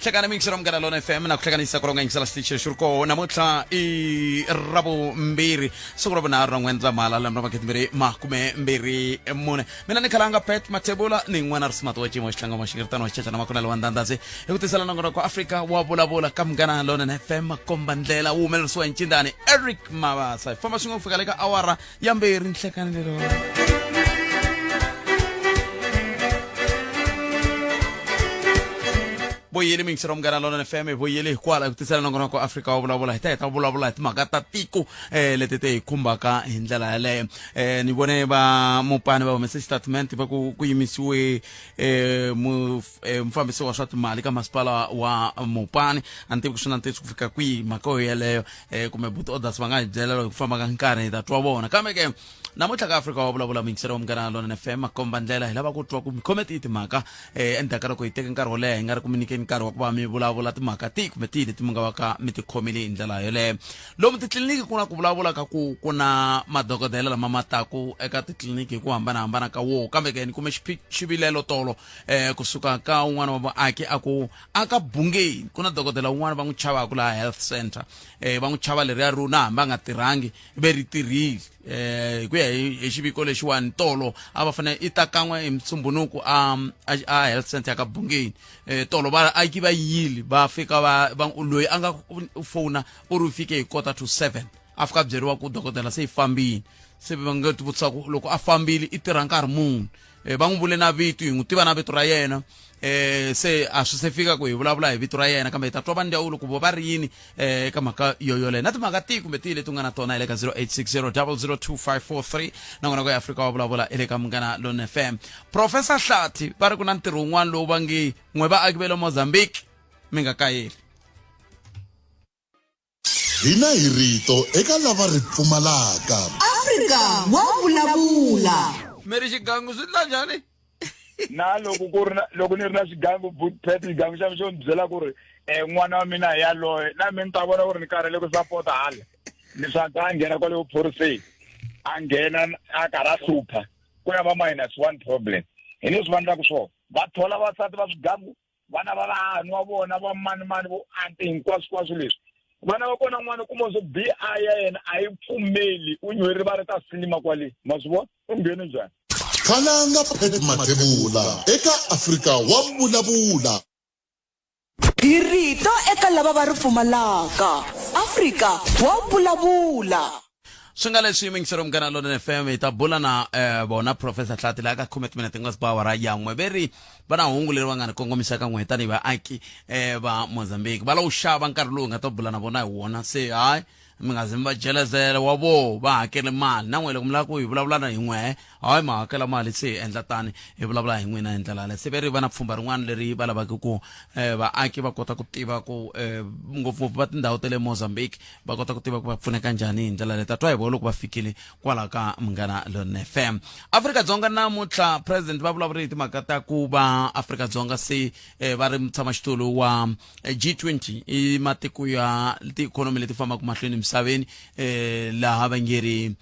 Hlekani mixero Munghana Lona FM na ku hlekanisa ku ronga yingisela xitichi lexi ri koho namuntlha i ravumbirhi siku ra vunharhu ra N'wendzamhala lembe ra 2024. Mina ni khalanga Pat Mathebula ni n'wana ri smart wa cimo xitlanga wa xingiritano wa xichacha na makunelo wa ndandasi hi ku tisela nongonoko Afrika wa vulavula ka Munghana Lona FM makomba ndlela wu humelerisiwa hi ncindani Eric Mabasa. Hi famba swin'we ku fika le ka awara ya mbirhi nhlekani lero. Vuyeli mixero Munghana Lona FM hi vuyeli hikwala ku tisela nongonoko Afrika wa vulavula hi ta hi ta vulavula hi timhaka ta tiko leti ti hi khumbaka hi ndlela yaleyo. Ni vone va mupani va humese xitatimende va ku ku yimisiwe mufambisi wa swa timali ka masipala wa Mupani. A ni tivi ku swi na ntiyiso ku fika kwihi mhaka yo yeleyo, kumbe buti orders va nga hi byela loko ku famba ka nkarhi hi ta twa vona. Kambe ke namuntlha ka Afrika wa vulavula muyingiseri wa Munghana Lonene FM makomba ndlela hi lava ku twa ku mi khome tihi timhaka endzhaku ka loko hi teke nkarhi wo leha hi nga ri ku mi nyikeni nkarhi wa ku va mi vulavula timhaka tihi kumbe tihi leti mi nga va ka mi ti khomile hi ndlela yoleyo. Lomu titliliniki ku na ku vulavula ka ku ku na madokodela lama ma taku eka titliliniki hi ku hambanahambana ka woho, kambe ke ni kume xivilelo tolo kusuka ka un'wana wa vaaki a ku a ka Bungeni ku na dokodela un'wana va n'wi chavaka laha health center, va n'wi chava leriya ro na hambi a nga tirhangi ve ri tirhile. Hi ku ya hi xiviko lexiwani tolo a va fanele i ta kan'we hi Musumbhunuku a health center ya ka Bungeni. Tolo vaaki va yile va fika va loyi a nga fona u ri u fike hi 6:45 a fika a byeriwa ku dokodela se yi fambile. Se va nga ti vutisa ku loko a fambile i tirha nkarhi muni. Va n'wi vule na vito, hi n'wi tiva na vito ra yena. Se a swi se fika ku hi vulavula hi vito ra yena, kambe hi ta twa va ndzawulo ku vo va ri yini eka mhaka yoyoleyo na timhaka tihi kumbe tihi leti u nga na tona hi le ka 0860 002543. Nakona ku ya Afrika wa vulavula hi le ka Munghana Lona FM. Professor Hlathi va ri ku na ntirho wun'wana lowu va nge n'we vaaki va le Mozambique mi nga kayeli. Hina hi rito eka lava ri pfumalaka. Afrika wa vulavula. Mi ri xigangu swi ndla njhani? Na loko ku ri na loko ni ri na xigangu pet xigangu xa mi xo ni byela ku ri n'wana wa mina hi yaloye na mina ni ta vona ku ri ni karhele ku sapota hala leswaku a nghena kwale vuphoriseni a nghena a karhi a hlupha ku ya va minus one problem hi leswi va endlaka swona va thola vasati va swigangu vana va vahani wa vona va mani mani vo anti hinkwaswo kwaswo leswi vana va kona n'wana kuma swo bi ya yena a yi pfumeli u nyuherile va ri ta silima kwale ma swi vona u nghene njhani. Khalanga Pat Mathebula eka Afrika wa vulavula. Hi rito eka lava va ri pfumalaka. Afrika wa vulavula. Swi nga leswi yingisero Munghana Lonene FM hi ta bula na vona Professor Hlati laha ka khume timinete ti nga si ba awara ya n'we. Ve ri va na hungu leri va nga ni kongomisa ka n'we tanihi vaaki va Mozambique. Va lo xava nkarhi lowu hi nga ta bula na vona hi wona. Se hayi mi nga zi mi va jelezela wa voho va hakele mali na n'we loko mi lava ku hi vulavula na hi n'we hayi ma hakela mali se hi endla tani hi vulavula hi n'wina hi ndlela yaleyo. Se ve ri va na pfhumba rin'wana leri va lavaka ku vaaki va kota ku tiva ku ngopfungopfu va tindhawu ta le Mozambique va kota ku tiva ku va pfuneka njhani hi ndlela leyi. Ta twa hi vona loko va fikile kwala ka Munghana Lonene FM. Afrika-Dzonga namuntlha president va vulavule hi timhaka ta ku va Afrika-Dzonga se va ri mutshamaxitulu wa G20, i matiko ya tiikhonomi leti fambaka mahlweni emisaveni, laha va nge ri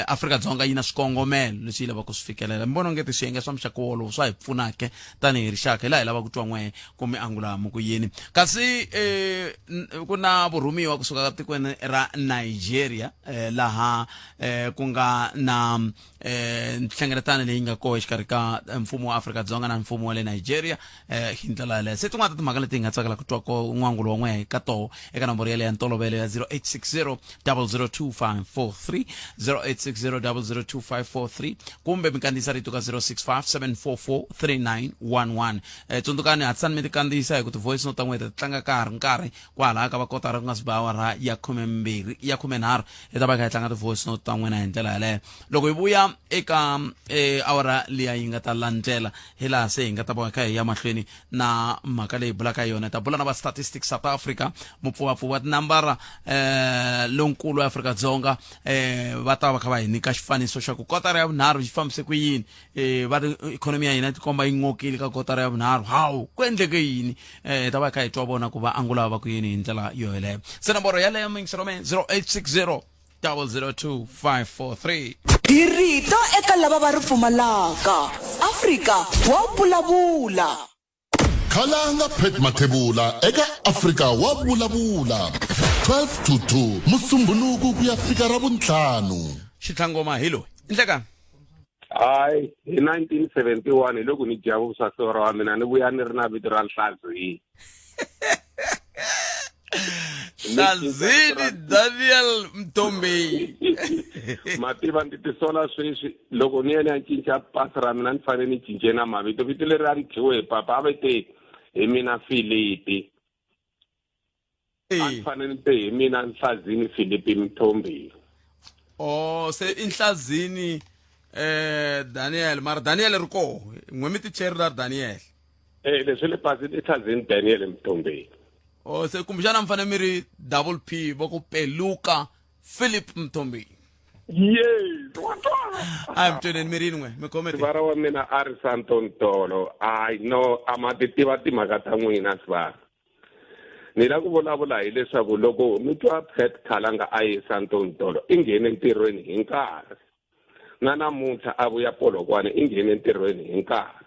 Afrika-Dzonga yi na swikongomelo leswi yi lavaka ku swi fikelela. Mi vona onge ti swiyenge swa muxaka wolowo swa hi pfuna ke tanihi rixaka? Hi laha hi lava ku twa n'we ku mi angula mi ku yini. Kasi ku na vurhumiwa kusuka tikweni ra Nigeria, laha ku nga na nhlengeletano leyi nga koho exikarhi ka mfumo wa Afrika-Dzonga na mfumo wa le Nigeria hi ndlela yaleyo. Se tin'wana ta timhaka leti hi nga tsakela ku twa ko n'wangulo wa n'we ka toho eka nomboro yaleyo ya ntolovelo ya 0860 002543, 0860 002543, kumbe mi kandziyisa rito ka 065 744 3911. Tsundzukani, hatlisani mi ti kandziyisa hi ku ti-voice note ta n'we ti tlanga ka ha ri nkarhi kwalaha ka va kotara ku nga si ba awara ya khumembirhi ya khumenharhu hi ta va hi kha hi tlanga ti-voice note ta n'wina hi ndlela yaleyo. Loko hi vuya eka awara liya yi nga ta landzela, hi laha se hi nga ta va kha hi ya mahlweni na mhaka leyi bulaka yona. Hi ta bula na va Statistics South Africa, mupfuvapfuvi wa tinambara lonkulu wa Afrika-Dzonga, va ta va kha va hi nyika xifaniso xa ku kotara ya vunharhu xi fambise ku yini. Va ri ikhonomi ya hina tikomba yi ngokile ka kotara ya vunharhu, hawu ku endleke yini? Hi ta va hi kha hi twa vona ku va angula va ku yini hi ndlela yo yeleyo. Se nomboro yaleyo muyingisero 0860 002543. Hi rito eka lava va ri pfumalaka. Afrika wa vulavula. Khalanga Pat Mathebula eka Afrika wa vulavula 12 to 2 Musumbhunuku ku ya fika Ravuntlhanu. Xitlhangoma hi loyi. I nhlekani. Hayi, hi 1971 hi loko ni dya vuswa sora wa mina ni vuya ni ri na vito ra Nhlazini. Nhlazini Daniel Mtombeni. Mativa ndzi tisola sweswi loko ni ya ni ya cinca pasi ra mina ni fanele ni cince na mavito. Vito leri a ni dyiwe hi papa a va te hi mina Filipi. A ni fanele ni te hi mina Nhlazini Filipi Mtombeni. Oh, se i Nhlazini eh Daniel, mara Daniel ri koho. N'we mi ticheri ra Daniel. Eh leswi le pasini i Nhlazini Daniel Mtombeni. Oh, se kumbexana mi fanele mi ri double P va ku Peluka Philip Mtombeni. Yes, wa twa. A mi tweneni mi rini n'we mi khome Sivara wa mina a ri Santon Tolo. I know a ma ti tiva timhaka ta n'wina sivara. Ni la ku vulavula hileswaku loko mi twa Pat Khalanga a ye Santon Tolo i nghene ntirhweni hi nkarhi. Na namuntlha a vuya Polokwane i nghene ntirhweni hi nkarhi.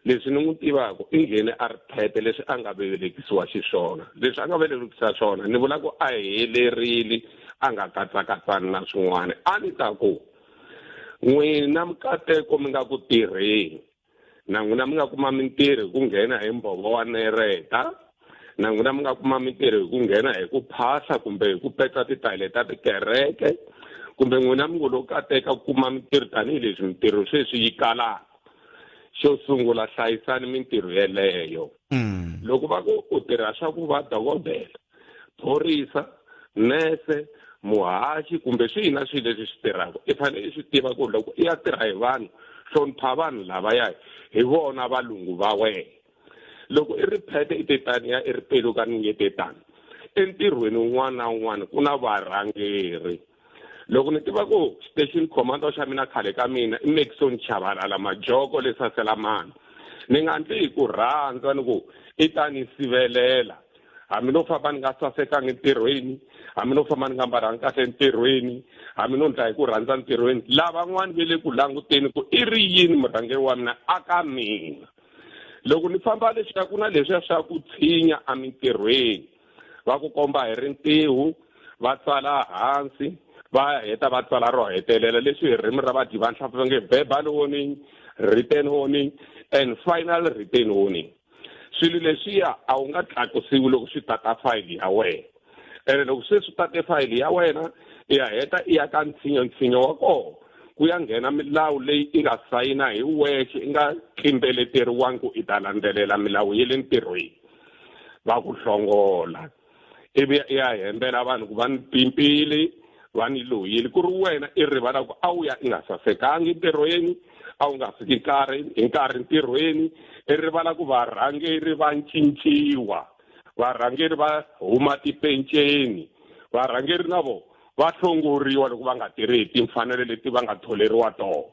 Leswi ni n'wi tivaka i nghene a ri phete leswi a nga velekisiwa xiswona. Leswi a nga velekisiwa swona ni vula ku a helerile a nga katsakatsani na swin'wana. A ni ta ku n'wina mikateko mi nga ku tirheni na n'wina mi nga kuma mintirho hi ku nghena hi mbhovo wa nereta na n'wina mi nga kuma mintirho hi ku nghena hi ku phahla kumbe hi ku petsa titayele ta tikereke kumbe n'wina mi ngo lo kateka ku kuma mintirho tanihileswi mintirho sweswi yi kalaka xo sungula hlayisani mintirho yeleyo loko va ku u tirha swa ku va dokodela phorisa nese muhaxi kumbe swihi na swihi leswi swi tirhaka i fanele i swi tiva ku loko i ya tirha hi vanhu hlonipha vanhu lavaya hi vona valungu va wena loko i ri phete i te taniya i ri peluka ni nge te tani entirhweni wun'wana na wun'wana ku na varhangeri loko ni tiva ku station commander xa mina khale ka mina i Maxon Chabalala Majoko le Saselamani ni nga ndli hi ku rhandza ni ku i ta ni sivelela hambi no famba ni nga sasekanga entirhweni hambi no famba ni nga mbalanga kahle entirhweni hambi no ndla hi ku rhandza entirhweni lavan'wani ve le ku languteni ku i ri yini murhangeri wa mina a ka mina loko ni famba leswiya ku na leswiya swa ku tshinya emintirhweni va ku komba hi rintiho va tsala hansi va heta va tsala ro hetelela leswi hi ririmi ra vadyi va nhlampfi va nge verbal warning written warning and final written warning swilo leswiya a wu nga tlakusiwi loko swi tata fayili ya wena ene loko se swi tate fayili ya wena i ya heta i ya ka ntshinyo ntshinyo wa kona ku ya nghena milawu leyi i nga sayina hi wexe i nga tlimbeleteriwangi ku i ta landzelela milawu ya le ntirhweni va ku hlongola ivi i ya hembela vanhu ku va ni pimpile va ni loyile ku ri wena i rivala ku a wu ya i nga sasekangi ntirhweni a wu nga fiki nkarhi hi nkarhi ntirhweni i rivala ku varhangeri va cinciwa varhangeri va huma tipenceni varhangeri na vona va hlongoriwa loko va nga tirhi hi timfanelo leti va nga tholeriwa tona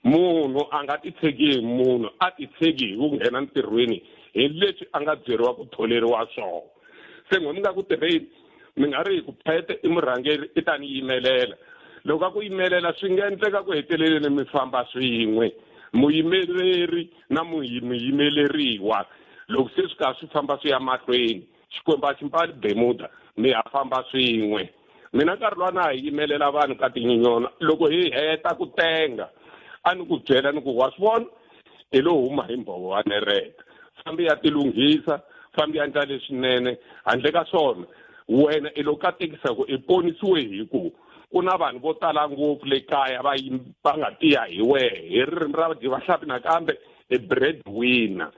munhu a nga titshegi hi munhu a titshegi hi ku nghena ntirhweni hi leswi a nga byeriwa ku tholeriwa swona se n'we mi nga ku tirheni mi nga ri hi ku phete i murhangeri i ta ni yimelela loko a ku yimelela swi nga endleka ku heteleleni mi famba swin'we muyimeleri na muyimeleriwa loko se swi karhi swi famba swi ya mahlweni Xikwembu a xi mbali bemuda mi ha famba swin'we mina nkarhi lowa na ha yimelela vanhu ka tinyinyona loko hi heta ku tenga a ni ku byela ni ku wa swi vona hi lo huma hi mbhovo wa nereta fambi ya tilunghisa fambi ya ndla leswinene handle ka swona wena i lo katekisa ku i ponisiwe hi ku ku na vanhu vo tala ngopfu le kaya va va nga tiya hi wehe hi ririmi ra vadyi va hlapi nakambe i bread winner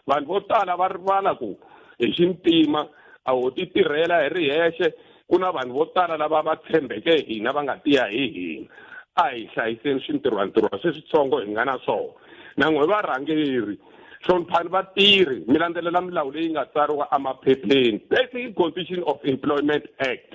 vanhu vo tala va rivala ku hi xintima a ho ti tirhela hi ri hexe ku na vanhu vo tala lava va tshembeke hina va nga tiya hi hina a hi hlayiseni swintirhwantirhwa sweswitsongo hi nga na swona na n'we varhangeri hloniphani vatirhi mi landzelela milawu leyi nga tsariwa emaphepheni basic condition of employment act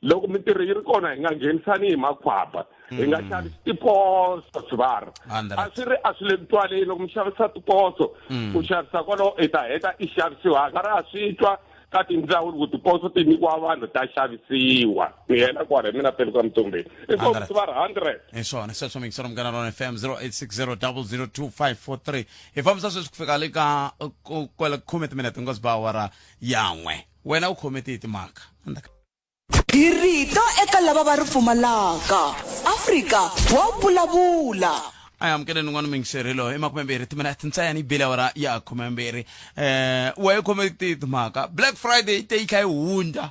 loko mintirho yi ri kona hi nga nghenisani hi makhwapa hi nga xavisi tiposo swivara a swi ri a swi le ku twaleni loko mi xavisa tiposo ku xavisa kwalaho i ta heta i xavisiwa a ka ri a swi twa. ka tindzawulo ku tiposo ti nyikiwa vanhu ta xavisiwa ni hela kwala hi mina pele ka mutombeni i 100. va ri 100 Hi swona sweswo mingisero Munghana Lona FM 0860002543 hi fambisa sweswi ku fika le ka kwala khume timinete nga ba awara yan'we wena u khome tihi timhaka Hi rito eka lava va ri pfumalaka. Afrika wa vulavula. A hi amukeleni un'wana muyingiseri loyi i makumembirhi timinete ntsena yi bile awara ya khumembirhi um wa yi khome tihi timhaka Black Friday yi te yi kha yi hundza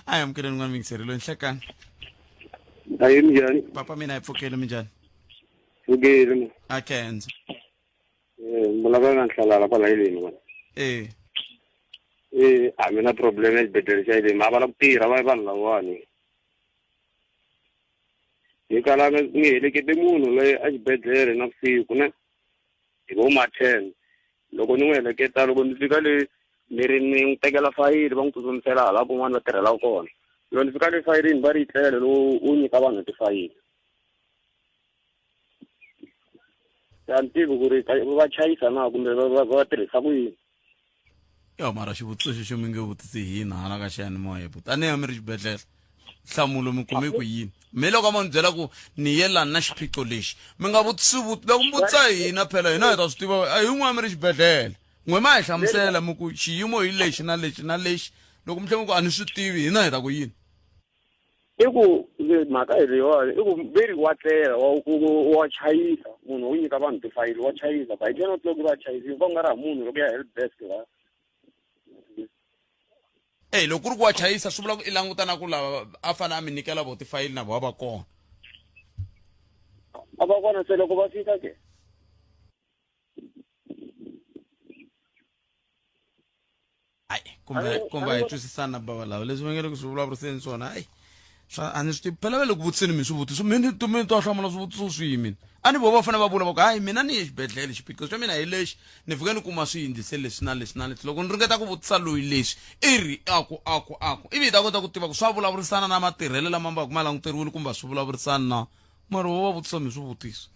a hi amukeleni un'wana muyingiseri loyi nhlekani Ayi minjhani? Papa mina hi pfukile minjhani Pfukile. A khensa. Eh, vulavula na Nhlalala kwala yileni wena. Eh. Eh, a mina problem exibedhlele xa yileni, a va la ku tirha va vanhu lavawani. Hi kala ni helekete munhu loyi exibedhlele navusiku ne hi vo ma 10 loko ni n'wi heleketa loko ni fika le ni ri ni n'wi tekela fayili va n'wi tsutsumisela hala kun'wana va tirhelaka kona loko ni fika le fayilini va ri yi tlele lowu u nyika vanhu tifayili a ni tivi ku ri va chayisa na kumbe va tirhisa ku yini yo mara xivutiso xexo mi nge vutisi hina hala ka xiyanimoya buti a ni ya mi ri xibedhlele nhlamulo mi kume ku yini mi loko a mo ni byela ku ni yelani na xiphiqo lexi mi nga vutisi vuti loko mi vutisa hina phela hina hi ta swi tiva a hi n'wana mi ri xibedhlele n'we ma hi hlamusela mi ku xiyimo hi lexi na lexi na lexi loko mi tlhela mi ku a ni swi tivi hina hi ta ku yini I ku mhaka hi leyiwani i ku ve ri wa tlela wa wa chayisa munhu wo nyika vanhu tifayili wa chayisa by 10 o'clock va chayisile va nga ri ha munhu loko ya help desk la Eyi loko ku ri ku wa chayisa swi vula ku i languta na ku lava a fanele a mi nyikela vo tifayili na vo va kona a va kona se loko va fika ke Hayi kumbe kumbe a hi twisisani na bava lava leswi va nge le ku swi vulavuriseni swona hayi swa a ni swi tivi phela va le ku vutiseni mi swivutiso mi ni mi to hlamula swivutiso swihi mina a ni vo va fanele va vula va ku hayi mina ni ye xibedhlele xiphiqo xa mina hi lexi ni fike ni kuma swi yindlise leswi na leswi na leswi loko ni ringeta ku vutisa loyi leswi i ri a ku a ku a ku ivi hi ta kota ku tiva ku swa vulavurisana na matirhelo lama va ku ma languteriwile kumbe a swi vulavurisani na mara vo va vutisa mi swivutiso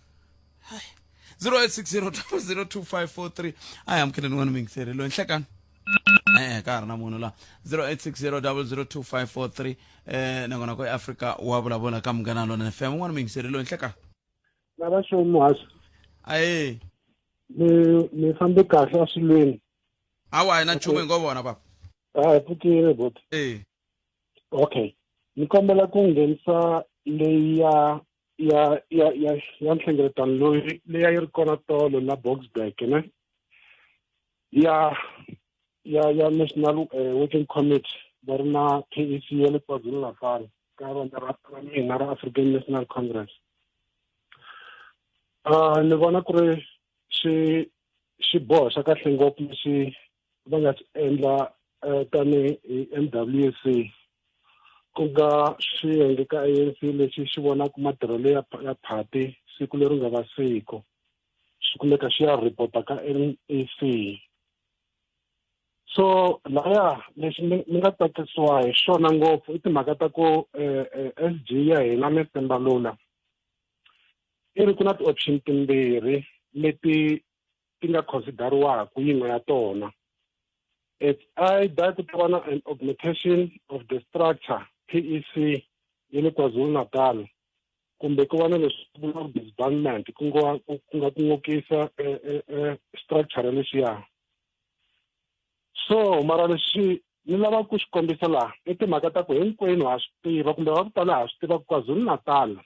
hayi 0860 002543 a hi amukeleni n'wana muyingiseri loyi nhlekani e-e ka ha ri na munhu la 0860 002543 eh nakona ko eAfrika wa vulavula ka Munghana Lona FM un'wana muyingiseri loyi nhlekani lava xo muhaxi aye mi mi fambe kahle eswilweni awa a hi na nchumu hi ngo vona papa a hi pfukile boti e okay ni kombela ku nghenisa leyi ya ya ya ya ya nhlengeletano loyi leyi a yi ri kona tolo la Boksburg ne ya ya ya National eh, Working Committee va ri na PEC ya le KwaZulu-Natal ka vandla ra ra mina ra African National Congress uh, ni vona ku ri xi xiboho xa kahle ngopfu lexi va nga xi endla eh, tanihi hi MWC ku nga xiyenge ka ANC lexi xi vonaka matirhelo ya ya phati siku leri nga va siku xi kumeka xi ya ripota ka NEC so laya lexi ni ni nga tsakisiwa hi xona ngopfu i timhaka ta ku eh, eh, SG ya hina Mr Mbalula i ri ku na ti-option timbirhi leti ti nga consideriwaka yin'we ya tona it's either ku ta va na an augmentation of the structure PEC ya le KwaZulu-Natal kumbe ku va na leswi vuriwaka disbandment ku nga ku nga ku ngokisa eh, eh, eh, structure lexiya so mara lexi ni lava ku xi kombisa laha i timhaka ta ku hinkwenu ha swi tiva kumbe va ku tala ha swi tiva ku KwaZulu-Natal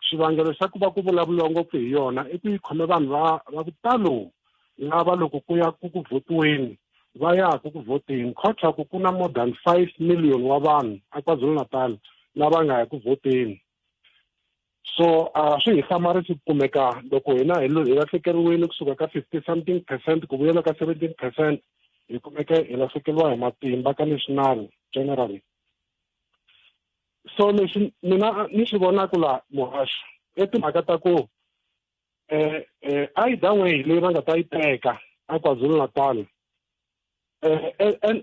xivangelo xa ku va ku vulavuriwa ngopfu hi yona i ku yi khome vanhu va va ku talo lava loko ku ya ku ku vhotiweni va ya ku ku vhoteni khotha ku ku na more than 5 million wa vanhu a KwaZulu-Natal lava nga ya ku vhoteni so a swi hi hlamarisi ku kumeka loko hina hi hi lahlekeriwile kusuka ka 50 something percent ku vuyela ka 17 percent hi kumeke hi lahlekeriwa hi matimba ka national generally so lexi mina ni xi vonaka la muhaxi i timhaka ta ku eh eh either way leyi va nga ta yi teka a KwaZulu-Natal eh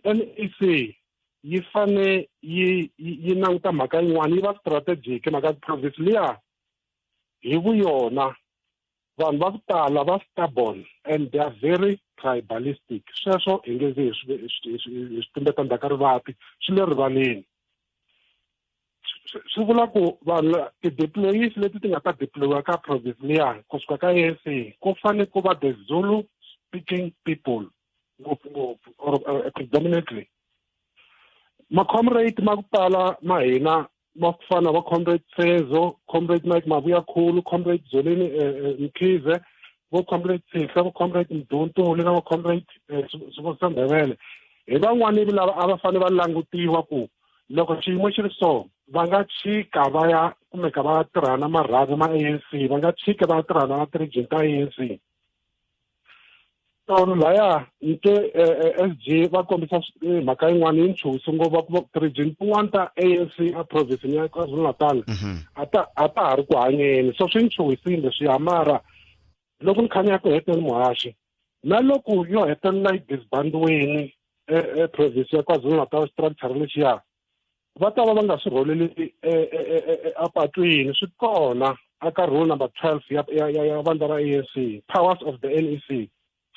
NEC yi fane yi yi languta mhaka yin'wana yi va strategic mhaka province liya hi vuyona Vanhu va ku tala va stubborn and they are very tribalistic. Sweswo hi nge zi hi swi hi swi hi swi tumbeta ndzhaku ka rivati, swi le rivaleni. Swi vula ku vanhu ti-deployees leti ti nga ta deployiwa ka province liya kusuka ka ANC ku fane ku va the Zulu speaking people ngopfungopfu or predominantly. Ma-comrade ma ku tala ma hina ma ku fana va comrade Sezo, comrade Mike Mabuyakhulu, comrade Zolini Mkhize, vo comrade Tshihla, vo comrade Mduntuli na vo comrade Sibusiso Ndebele. Hi van'wani lava a va fanele va langutiwa ku loko xiyimo xi ri so va nga chika va ya kumeka va tirhana na marhavi ma ANC, va nga chika va ya tirhana na ti-region ta ANC. Tolo laya ni twe SG va kombisa mhaka yin'wana yi ni chuhise ngopfu va ku ti-region tin'wana ta ANC a province ya KwaZulu-Natal a ta a ta ha ri ku hanyeni so swi ni chuhisile leswiya mara loko ni kha ni ya ku heteni muhaxi na loko yo hetelela yi disbandiwini e province ya KwaZulu-Natal structure lexiya va ta va va nga swi rholeli apatwini swi kona aka rule number 12 ya ya ya, ya vandla ra ANC powers of the NEC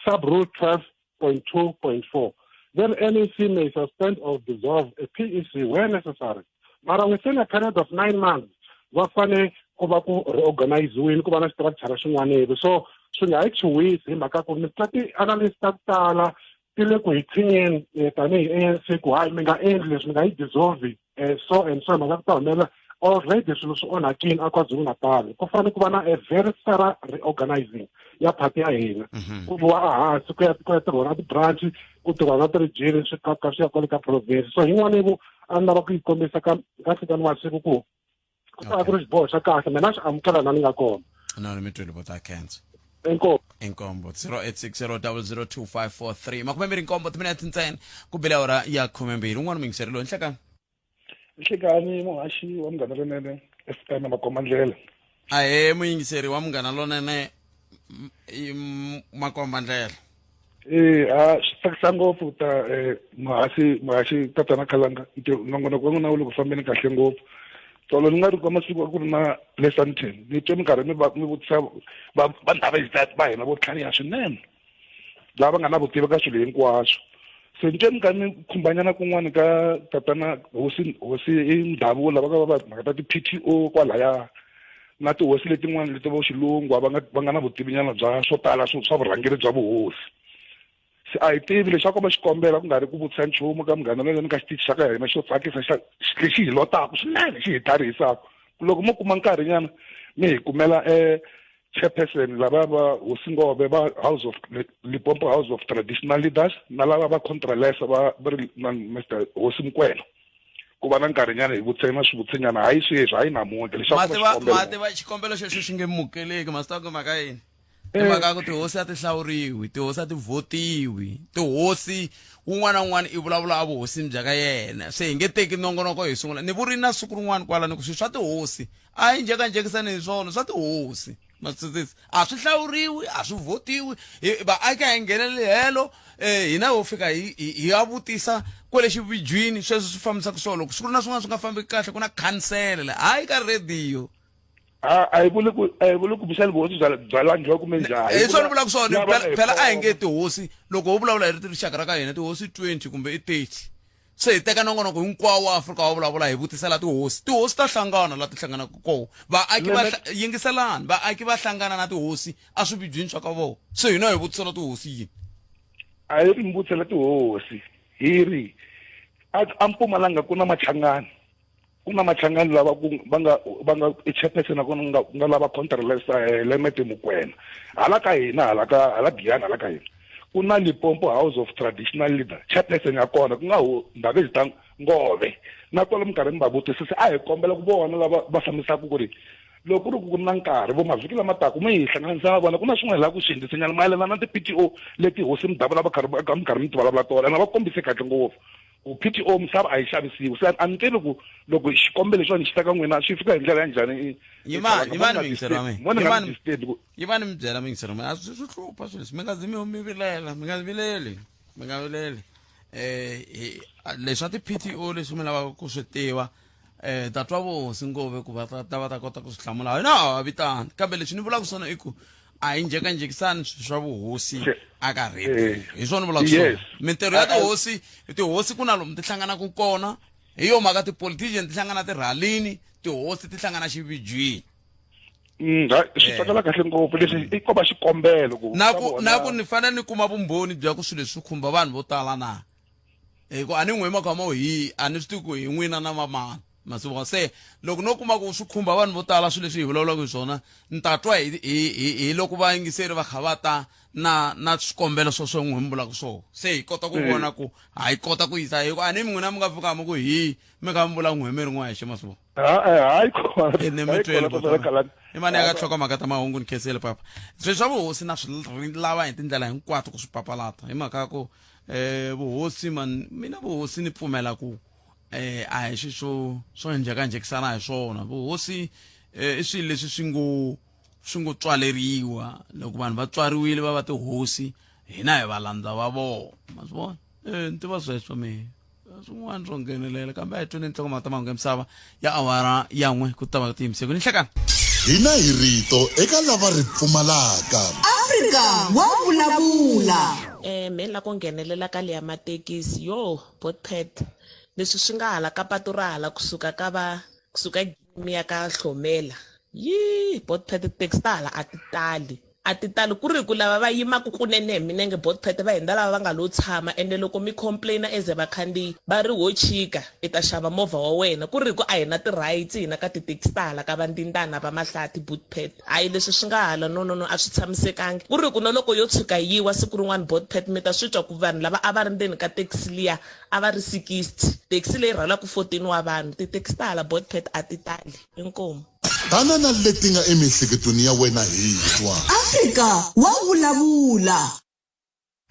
sub rule 12.2.4 then NEC may suspend or dissolve a PEC where necessary mara within a period of 9 months va fane ku va ku reorganiziwini ku va na structure xin'waneni so swi nga hi chuhisi hi mhaka ku ni twa ti-analyst ta ku tala ti le ku hi tshinyeni eh, tanihi ANC ku hayi mi nga endli leswi mi nga yi dissolve eh, so and so mhaka ku ta humelela already swilo swi onhakile a KwaZulu-Natal ku fanele ku va na a very thorough reorganizing ya party ya hina mhm. ku vuwa ehansi ku ya ku ya tirhiwa na ti-branch ku tirhiwa na ti-region swi ka swi ya kwale ka province so yin'wana yivo a ni lava ku yi kombisa ka ka nhlikani wa siku ku ku ta ku ri xiboho xa kahle mina xi amukela la ni nga kona no ni mi twile vo ta khensa inkomu inkombo 0860002543 makumembirhi nkombo timinete ntsena ku bile awara ya khumembirhi un'wana muyingiseri loyi nhlekani nhlekani muhaxi wa munghana lonene fm makombandlela ahee muyingiseri wa munghana lonene makombandlela Eh a swi tsakisa ngopfu ta eh muhasi muhaxi tatana Khalanga ntirho nongonoko wa n'wina wu le ku fambeni kahle ngopfu tolo ni nga ri ka masiku a ku ri na le Sandton ni twe minkarhi mi va mi vutisa va va ndhawu va hina vo tlhariha swinene lava nga na vutivi ka swilo hinkwaswo se ni twe mi karhi mi khumbanyana kun'wana ka tatana hosi hosi i ndhavuko lava ka va mhaka ta ti-P_T_O kwalaya na tihosi letin'wana leti vo xilungu va nga va nga na vutivinyana bya swo tala swa vurhangeri bya vuhosi se a hi tivi leswaku va xikombela ku nga ri ku vutisa nchumu ka munghana lonene ka xitichi xa ka hina xo tsakisa xa lexi hi lotaka swinene xi hi tlharihisaka loko mo kuma nkarhinyana mi hi kumela um chairperson lava va hosi ngove va house of limpopo house of traditional leaders na lava va contralesa va va ri na mr hosi mukwena ku va na nkarhinyana hi vutshena swivutisenyana hayi sweswi hayi namuntlha leswaku ma tiva xikombelo ma tiva xikombelo xexo xi nge mukeleki ma swi tiva ku mhaka yini i Eh. mhaka ya ku tihosi a ti hlawuriwi tihosi a ti vhotiwi tihosi wun'wana na wun'wana i vulavula a vuhosini bya ka yena se hi nge teki nongonoko hi sungula ni vuri na siku rin'wana kwala ni ku swilo swa tihosi a hi njhekanjhekisani hi swona swa tihosi ma swi twisisa a swi hlawuriwi a swi vhotiwi vaaki a hi ngheneleli helo um hina ho fika hi hi ya vutisa kwele xivijwini sweswo swi fambisaka swona loko siku ri na swin'wana swi nga fambiki kahle ku na khansele la hayi ka rediyo a hi vuli ku a hi vuli ku kumbexani vuhosi bya bya langiwa kumbe njhani hi swona vulaka swona phela a hi nge tihosi loko ho vulavula hi ri rixaka ra ka hina tihosi 20 kumbe i 30 se hi teka nongonoko hinkwawo wa Afrika wa vulavula hi vutisela tihosi tihosi ta hlangana la ti hlanganaka kona vaaki va yingiselani vaaki va hlangana na tihosi a swividyini swa ka vona se hina hi vutisela tihosi yini a hi ri mi vutisela tihosi hi ri a Mpumalanga ku na machangani ku na machangani lava ku va nga va nga i chairperson na kona nga nga lava contralesa eh, Lemete Mokwena hala ka hina hala ka hala Giyani hala ka hina ku na Limpopo House of Traditional Leader chairperson ya kona ku nga ho Ndhavezitha Ngove na kwalomu minkarhi mi va vutisa se a hi kombela ku vona lava va fambisaka ku ri loko ku ri ku na nkarhi vo mavhiki lama taka mi hi hlanganisa na vona ku na swin'wana hi lava ku swi hundzisanyana mayelana na ti-P_T_O leti hosi Mudavula va karhi va mi karhi mi ti vulavula tona ene va kombise kahle ngopfu ku PTO misava a yi xavisiwi se a ni tivi ku loko xikombelo lexiwani xi ta ka n'wina xi fika hi ndlela ya njhani yimani yimani muyingiseri wa mina yimani yimani mi byela muyingiseri wa mina a swi swi hlupha swilo leswi mi nga zi mi mi vilela mi nga vileli mi nga vileli eh leswa ti-PTO leswi mi lavaka ku swi tiva eh ta twa vohosi ngove ku va ta va ta kota ku swi hlamula hina ha va vitani kambe leswi ni vulaka swona i ku a hi njhekanjhekisani swilo swa vuhosi a ka radio Eh. hi swona vulaka Yes. swona mintirho ya tihosi tihosi ku na lomu ti hlanganaka kona hi yo mhaka ti-politician ti hlangana tirhalini tihosi ti hlangana xivijwini Mm, ha, swi twakala kahle ngopfu leswi i ko va xikombelo ku na ka ku vona- na ku ni fanele ni kuma vumbhoni bya ku swilo leswi swi khumba vanhu vo tala na hi ku a ni n'wi makhama hi a ni swi tivi ku hi n'wina na vamani masiku se loko no kuma ku swi khumba vanhu vo tala swilo leswi hi vulavulaka hi swona ni ta twa hi hi hi hi loko vayingiseri va kha va ta na na swikombelo swo swo n'wi mi vulaka swona se hi kota ku vona ku ha yi kota ku yisa hi ku a ni n'wina mi nga fika mi ku hi mi kha mi vula n'we mi ri n'wexe masiku Ha, eh, hayi kona i ni mi hayi tweli kona tatana Khalanga. i mani ya ka tlhokomhaka ta mahungu ni khensile papa swilo swa vuhosi na swi lava hi tindlela hinkwato ku swi papalata hi mhaka ya ku um vuhosi man mina vuhosi ni pfumela ku um a hi swilo swo swo njhekanjhekisana hi swona vuhosi um i swilo leswi swi ngo swi ngo tswaleriwa loko vanhu va tswariwile va va tihosi hina hi valandza va vona ma swi vona e ni tiva sweswo mina swin'wana swo nghenelela kambe a hi tweni nhlokomhaka ta mahungu ya misava ya awara ya n'we ku ta va tiyimiseko ni nhlekani hina hi rito eka lava ri pfumalaka Afrika wa vulavula. Eh me la ku nghenelela ka leya matekisi yo botpet leswi swi nga hala ka patu ra hala kusuka ka va kusuka mi ya ka hlomela yi botpet titaxi ta hala a ti tali a ti tali ku ri ku lava va yimaka kunene hi minenge botpet va hundza lava va nga lo tshama ende loko mi complaina as vakhandziyi va ri ho chika i ta xava movha wa wena ku ri ku a hi na ti-rights hina ka tithekisi ta hala ka vandindana va mahlathi botpet hayi leswi swi nga hala no no no a swi tshamisekangi ku ri ku na loko yo tshuka yi wa siku rin'wana botpet mi ta swi twa ku vanhu lava a va ri ndzeni ka taxi liya a va ri 60 taxi leyi rhwalaka 14 wa vanhu tithekisi ta hala botpet a ti tali inkomu Tana na leti nga emiehleketweni ya wena hi twa. Afrika wa vulavula.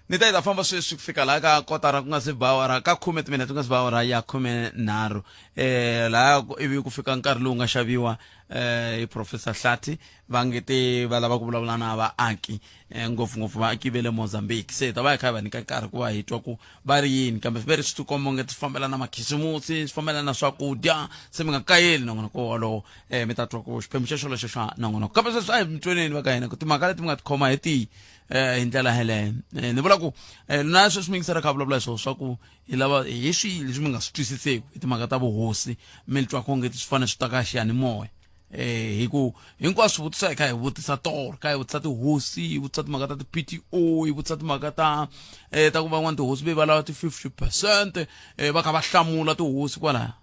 Ni ta yi ta famba sweswi ku fika laha ka kotara ku nga se ba awara ka khume timinete ku nga se ba awara ya khume nharhu eh laha ivi ku fika nkarhi lowu nga xaviwa eh hi professor Hlathi va nge te va lava ku vulavula na vaaki eh, ngopfungopfu vaaki va le Mozambique se hi ta va hi kha hi va nyika nkarhi ku va hi twa ku va ri yini kambe swi ve ri swi tikomba onge swi fambelana na makhisimusi swi fambelana na swakudya se mi nga kayeli nongonoko wolowo um mi ta twa ku xiphemu xexo lexo xa nongonoko kambe sweswi a hi mi tweneni va ka hina ku timhaka leti mi nga tikhoma hi tihi um hi ndlela yeleyo um ni vula ku um na sweswi mi yingisela kha vulavula hi swona swa ku hi lava hi swihi leswi mi nga swi twisiseki hi timhaka ta vuhosi mi twa ku onge swi fanele swi ta ka xiyanimoya eh hi ku hinkwaswo vutisa hi kha hi vutisa tolo kha hi vutisa tihosi hi vutisa timhaka ta ti-PTO hi vutisa timhaka ta eh ta ku van'wana tihosi ve va lava ti-50 percent eh va kha va hlamula tihosi kwalaya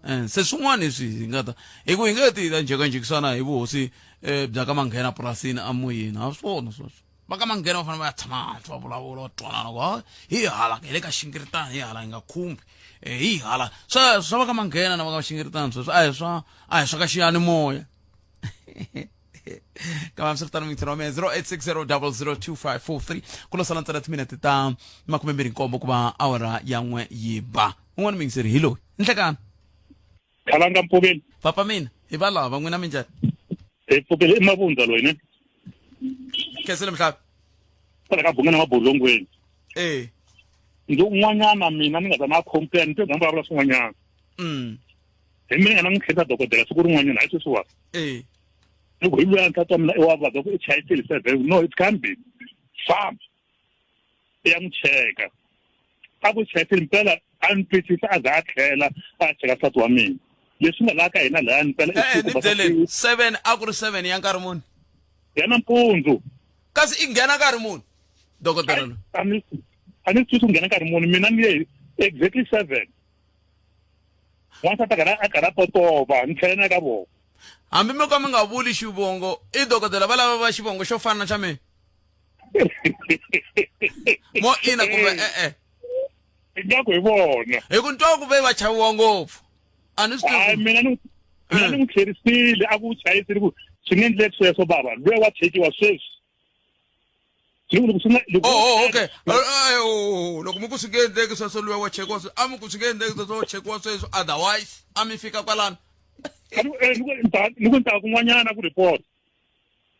eh se swin'wana leswi hi nga ta hi ku hi nge ti ta njhekanjhekisana hi vuhosi eh bya ka manghena purasini amoyeni ha swi vona sweswo va ka manghena va fanele va ya tshama hansi va vulavula va twanana ku ha hi hala hi le ka xingiritana hi hala hi nga khumbi eh, hi hala swa swa va ka manghena na va ka xingiritana sweswo a hi swa a hi swa ka xiyanimoya kambe swi ri tano mintsheni wa mina 0860002543 ku lo sala ntsena timinete ta 27 ku va awara ya n'we yi ba un'wana muyingiseri hi loyi nhlekani Khalanga Mpfukeni. Papa mina, hi va lava n'wina minjhani? Hi pfukile i mavundza loyi ne. Khensile mhlavi. Kwala ka Bungeni Mabolongweni. Eh. Ndzi un'wanyana mina ni nga ta na complain ni twa vulavula swin'wanyana. Hi mina nga na n'wi khensa dokodela siku rin'wanyana hayi sweswiwa. Eh. Ni ku hi luya nsati wa mina i wa vabya ku i chayisile seven no it can't be. Famba. I ya n'wi cheka. A ku chayisile mpela a ni twisisa a za a tlhela a cheka nsati wa mina. Leswi nga laha ka hina lahaya mpela i ni byeleni 7 a ku ri 7 ya nkarhi muni? Ya nampundzu. Kasi i nghena nkarhi muni? Dokodela loyi. A ni a ni swi twisisi ku nghena nkarhi muni mina ni ye exactly 7. Wansati a karhi a karhi a totova ni tlhela ni ya ka vona. Hambi mi ka mi nga vuli xivongo i dokodela va lava va xivongo xo fana na xa mina. Mo ina kumbe e-e. Ingaku hi vona. Hi ku ni twa ku ve va chaviwa ngopfu. A ni swi tivi. Hayi mina ni mina ni n'wi tlherisile a ku chayisile ku swi nge endleki sweswo bava luya wa chekiwa sweswi. Loko swi nga loko Oh, oh okay. Oh, loko mi ku swi nge endleki sweswo luya wa chekiwa sweswi a mi ku swi nge endleki sweswo wa chekiwa sweswi otherwise a mi fika kwalano. Ni ku ni ta kun'wanyana ku report.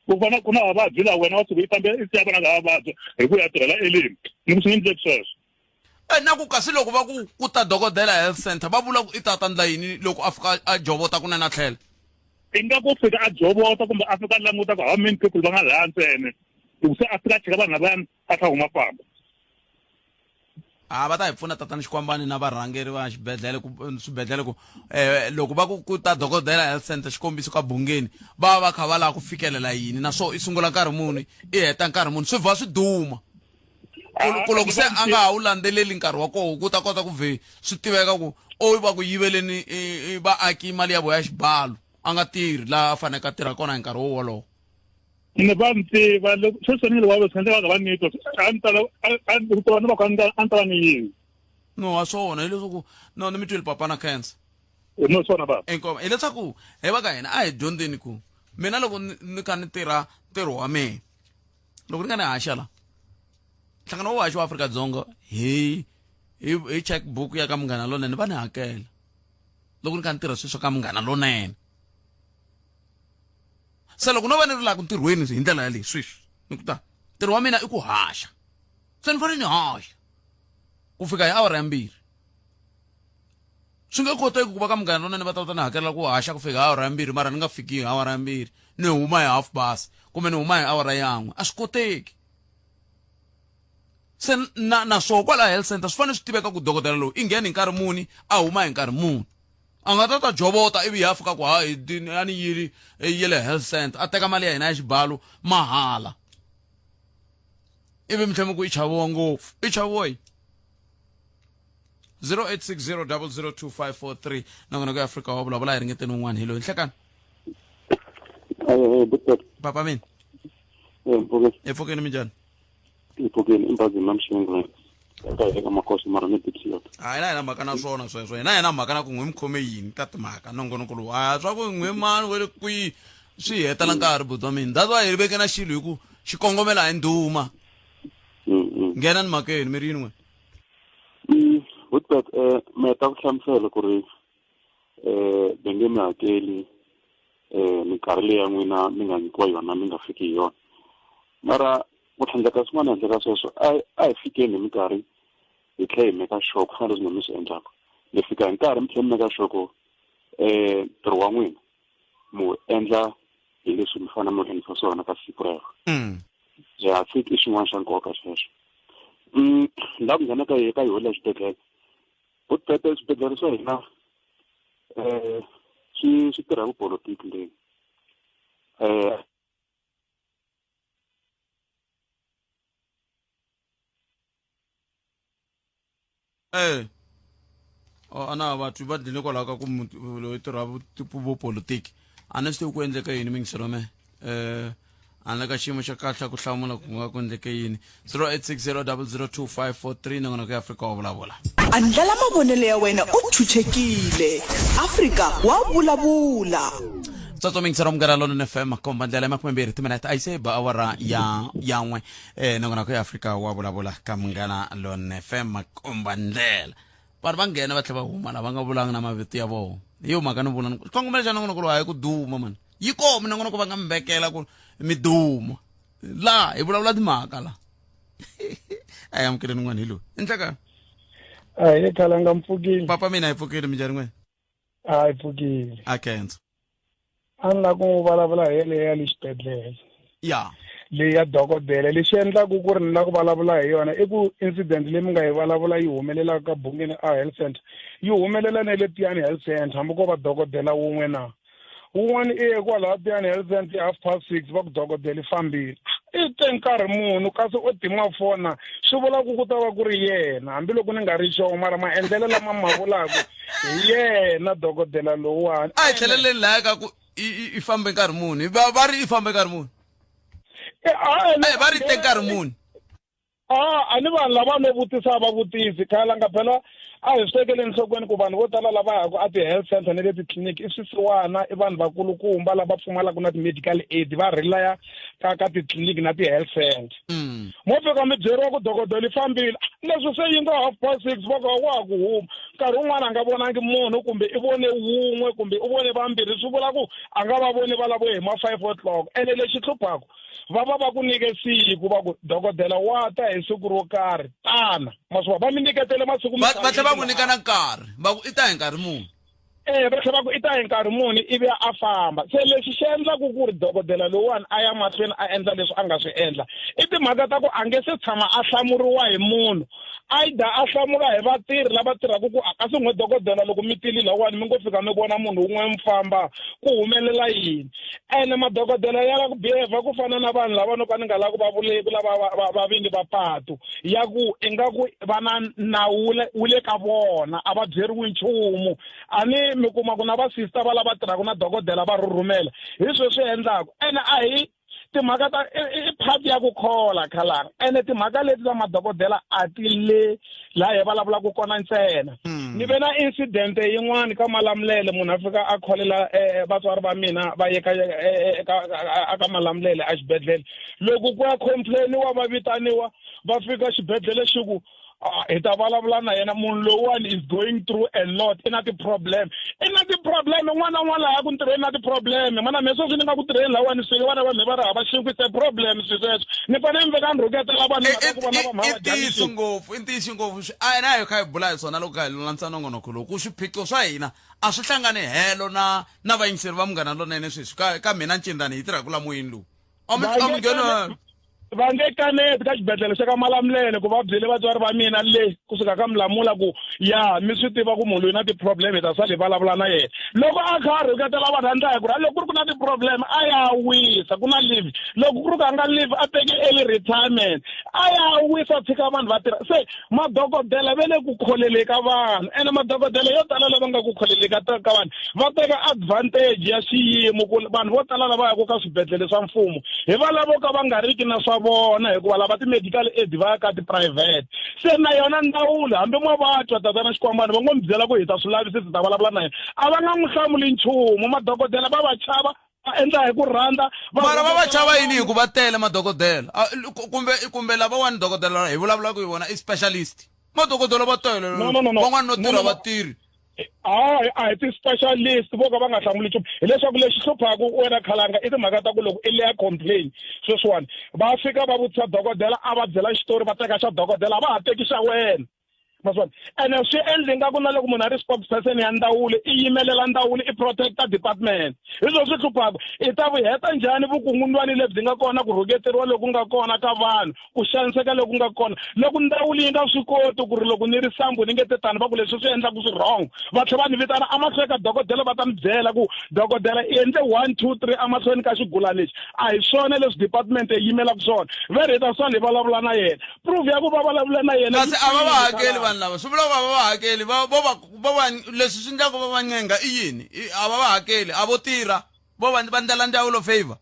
Ku vona ku na vavabyi laha wena wa suka i fambe i siya vana lava vabya hi ku ya tirhela elimi. Ni ku swi nge endleki sweswo. Eh, na ku kasi loko va ku ku ta dokodela health center va vula ku i ta ta ndla yini loko a fika a jovota kunene a tlhela I nga ku fika a jovota kumbe a fika a languta ku how many people va nga laha ntsena. Loko se a fika a cheka vanhu lavayani a tlha huma famba. A va ta hi pfuna tatana Xikwambani na varhangeri va xibedhlele ku swibedhlele ku eh loko va ku ku ta dokodela health center xikombiso ka Bungeni va va kha va lava ku fikelela yini naswo i sungula nkarhi muni i heta nkarhi muni swi vha swi duma ku loko se a nga ha wu landzeleli nkarhi wa koho ku ta kota ku vhe swi tiveka ku o va ku yiveleni vaaki mali ya vona ya xibalo a nga tirhi laha a faneleke a tirha kona hi nkarhi wo wolowo ni va ni tiva loko sweswi ni wa swi endleka va ni twa a ni tala a ni twa ni va ka a ni tala ni yini no wa swona hileswaku no ni mi twile papa na cancer no swona baba inkomo hileswaku hi va ka hina a hi dyondzeni ku mina loko ni kha ni tirha ntirho wa mina loko ni kha ni haxa la nhlangano wo haxa wa Afrika-Dzonga hi hi hi checkbook ya ka Munghana Lonene va ni hakela loko ni kha ni tirha sweswo ka Munghana Lonene se loko no va ni ri laha ku ntirhweni hi ndlela yaleyi sweswi ni ku ta ntirho wa mina i ku haxa se ni fanele ni haxa ku fika hi awara ya mbirhi swi nge koteki ku va ka munghana lonene va ta va ta ni hakelela ku haxa ku fika hi awara ya mbirhi mara ni nga fiki hi awara ya mbirhi ni huma hi half past kumbe ni huma hi awara yan'we a swi koteki se na naswona kwala health center swi fanele swi tiveka ku dokodela lowu i nghena hi nkarhi muni a huma hi nkarhi muni a nga ta ta jovota ivi ya fika ku ha a ni yili ye le health center a teka mali ya hina ya xibalo mahala ivi mi tlhela mi ku i chaviwa ngopfu i chaviwa yi 0860002543 nongonoko ya afrika wa vulavula hi ringeteni un'wana hi loyi nhlekani papa mina epfukeni minjhani mpfukeni imbazini namxengo eka eka makosi mara ni tiphiyot a hina hina mhaka na swona sweswo hina hina mhaka na ku n'wi mi khome yini ka timhaka nongonoko lowu a swa ku n'wi mani we le kwihi swi hetela nkarhi buti wa mina that's why hi veke na xilo hi ku xikongomelo a hi ndhuma nghena ni mhakeni mi ri yini n'we Woodbird um mi heta ku hlamusela ku ri um va nge mi hakeli um minkarhi leyi ya n'wina mi nga nyikiwa yona mi nga fiki hi yona mara ku tlhandleka swin'wana handle ka sweswo a a hi fikeni hi minkarhi hi tlhela hi meka sure ku fana leswi mi swi endlaka mi fika hi nkarhi mi tlhela mi meka sure ku um ntirho wa n'wina mi wu endla hi leswi mi fanele mi wu endlisa swona ka siku rero ya think i xin'wana xa nkoka xexo la ku nghena ka ka yona xibedhlele vutete swibedhlele swa hina um swi swi tirha vupolotiki leyi um Eh. Oh, ana vatwi va dlile kwalaho ka ku loyi tirha vupolitiki a ni swi tivi ku endleke yini mingiselo me eh a ni le ka xiyimo xa kahle ku hlamula ku nga ku endleke yini 0860002543 nongonoko ya afrika wa vulavula Andlala mavonelo ya wena u chuchekile. Afrika wa vulavula. Tsotso mingiselo munghana lonene fm makomba ndlela ya makumembirhi timinete a yi se ba awara ya yan'we eh nongonoko ya afrika wa vulavula ka munghana lonene fm makomba ndlela vanhu va nghena va tlhela va huma lava nga vulanga na mavito ya vona hi yo mhaka ni vula ni ku xikongomelo xa nongonoko lowu a hi ku duma mani yi koho minongonoko va nga mi vekela ku mi duma laha hi vulavula timhaka la a hi amukeleni n'wana hi loyi i nhlekani Ahee khalanga mpfukile. Papa mina hi pfukile minjhani n'wina? A hi pfukile. A khensa. A ni lava ku n'wi vulavula hi yeleyo ya le xibedhlele. Ya. Leyi ya dokodela lexi endlaku ku ri ni lava ku vulavula hi yona i ku incident leyi mi nga yi vulavula yi humelelaka ka Bungeni a health center yi humelela na le Tiyani health center hambi ko va dokodela wun'we na. Wun'wana i ye kwalaya Tiyani health center hi half past six va ku dokodela i fambile. I te nkarhi muni kasi o tima fona swi vula ku ku ta va ku ri yena hambiloko ni nga ri sure mara maendlelo lama ma vulaka hi yena dokodela lowuwani. A hi tlheleleni laya ka ku i fambe nkarhi muni va va ri i fambe nkarhi muni eh, va ri te nkarhi muni a a ni vanhu lava no vutisa a va vutisi khalanga phela a hi swi tekeli enhlokweni ku vanhu vo tala lava yaka a ti-health center na le titliliniki i swisiwana i vanhu vakulukumba lava pfumalaka na ti-medical aid va relaya ka ka titliliniki na ti-health center mm. mo fika mi byeriwa ku dokodela i fambile leswi se yi nga half past six va ku wa ha ku huma nkarhi wun'wana a nga vonangi munhu kumbe i vone wun'we kumbe i vone vambirhi swi vula ku a nga va voni va lavo hi ma five o'clock ene lexi hluphaka va va va ku nyike siku va ku dokodela wa ta hi siku ro karhi tana ma swi va mi nyiketele masiku va tlhela va ku nyika na nkarhi va ku i ta hi nkarhi muni. Eh va tlhela va ku i ta hi nkarhi muni ivi a famba se lexi xi endlaku ku ri dokodela lowuwani a ya mahlweni a endla leswi a nga swi endla i timhaka ta ku a nge se tshama a hlamuriwa hi munhu either a hlamula hi vatirhi lava tirhaka ku kasi n'we dokodela loko mi tili lawani mi ngo fika mi vona munhu wun'we mi famba ku humelela yini ene madokodela ya la ku behave ku fana na vanhu lava no ka ni nga lavi ku va vuleku lava va vingi va patu ya ku ingaku va na nawu wu le ka vona a va byeriwi nchumu a ni mi kuma ku na va sister va lava tirhaka na dokodela va rhurhumela hi sweswi swi endlaku ene a hi timhaka ta i part ya ku khola khalanga ene timhaka leti ta madokodela a ti le laha hi vulavulaka kona ntsena hmm. ni ve na incident yin'wana ka malamulele munhu a fika a kholela eh, eh, vatswari va mina va ye ka eh, ka malamulele exibedhlele loko ku ya complainiwa va vitaniwa va fika xibedhlele xi ku ah, hi ta vulavula na yena munhu lowuwani is going through a lot i na ti-problem i na ti-problem un'wana na un'wana laha ku ntirhweni na ti-problem mana me sweswi ni nga ku tirheni lahawani swilo vana va me va ri hava xinkwa it's a problem swi sweswo ni fanele ni veka ni rhuketela vanhu mhaka ku vona va mhava i ntiyiso ngopfu i ntiyiso ngopfu a hina hi kha hi bula hi swona loko kha hi lulamisa nongonoko lowu ku swiphiqo swa hina a swi hlangani helo na na vayingiseri va munghana lonene sweswi ka ka mina ncindani hi tirhaka la moyeni lowu a mi a mi nghena va nge kaneti ka xibedhlele xa ka malamulele ku va byele vatswari va mina le kusuka ka milamula ku ya mi swi tiva ku munhu loyi na ti-problem hi ta sala hi vulavula na yena loko a kha a rhuketela vanhu a ndla hi ku ri loko ku ri ku na ti-problem a ya wisa ku na leave loko ku ri ku a nga leave a teke early retirement a ya wisa tshika vanhu va tirha se madokodela va le ku kholele ka vanhu ene madokodela yo tala lava nga ku kholele ka ka vanhu va teka advantage ya xiyimo ku vanhu vo tala lava yaka ka swibedhlele swa mfumo hi va lavo ka va nga riki na swa vona hikuva lava ti-medical aid va ya ka ti-private se na yona ndzawulo hambi mo va twa tatana xikwambana va ngo mi byela ku hi ta swi lavisisa hi ta vulavula na yena a va nga n'wi hlamuli nchumu madokodela va va chava va endla hi ku rhandza mara va va chava yini hi ku va tele madokodela kumbe kumbe lavawani dokodela hi vulavulaka hi vona i specialist madokodela va tele van'wani no tirha va tirhi hayi a hi ti-specialist vo ka va nga hlamuli nchumu hileswaku lexi hluphaka wena khalanga i timhaka ta ku loko i leya complain sweswiwani va fika va vutisa dokodela a va byela xitori va teka xa dokodela a va ha teki xa wena ma swi vona ene swi endli nga ku na loko munhu a ri spokesperson ya ndzawulo i yimelela ndzawulo i protecta department hi swona swi hluphaka i ta vu heta njhani vukungundwani lebyi nga kona ku rhuketeriwa loku nga kona ka vanhu ku xaniseka loku nga kona loko ndzawulo yi nga swi koti ku ri loko ni ri sambu ni nge te tani va ku leswi swi endlaku swi wrong va tlhela va ni vitana amahlweni ka dokodela va ta ni byela ku dokodela i endle one two three amahlweni ka xigulani lexi a hi swona leswi department yi yimelaka swona ve ri hi ta sala hi vulavula na yena proof ya ku va vulavula na yena kasi a va va hakeli vanhu lava swi vula ku a va va hakeli va vo va vo va leswi swi endlaka va va ncenga i yini a va va hakeli a vo tirha vo va va ndlela ndzawulo favor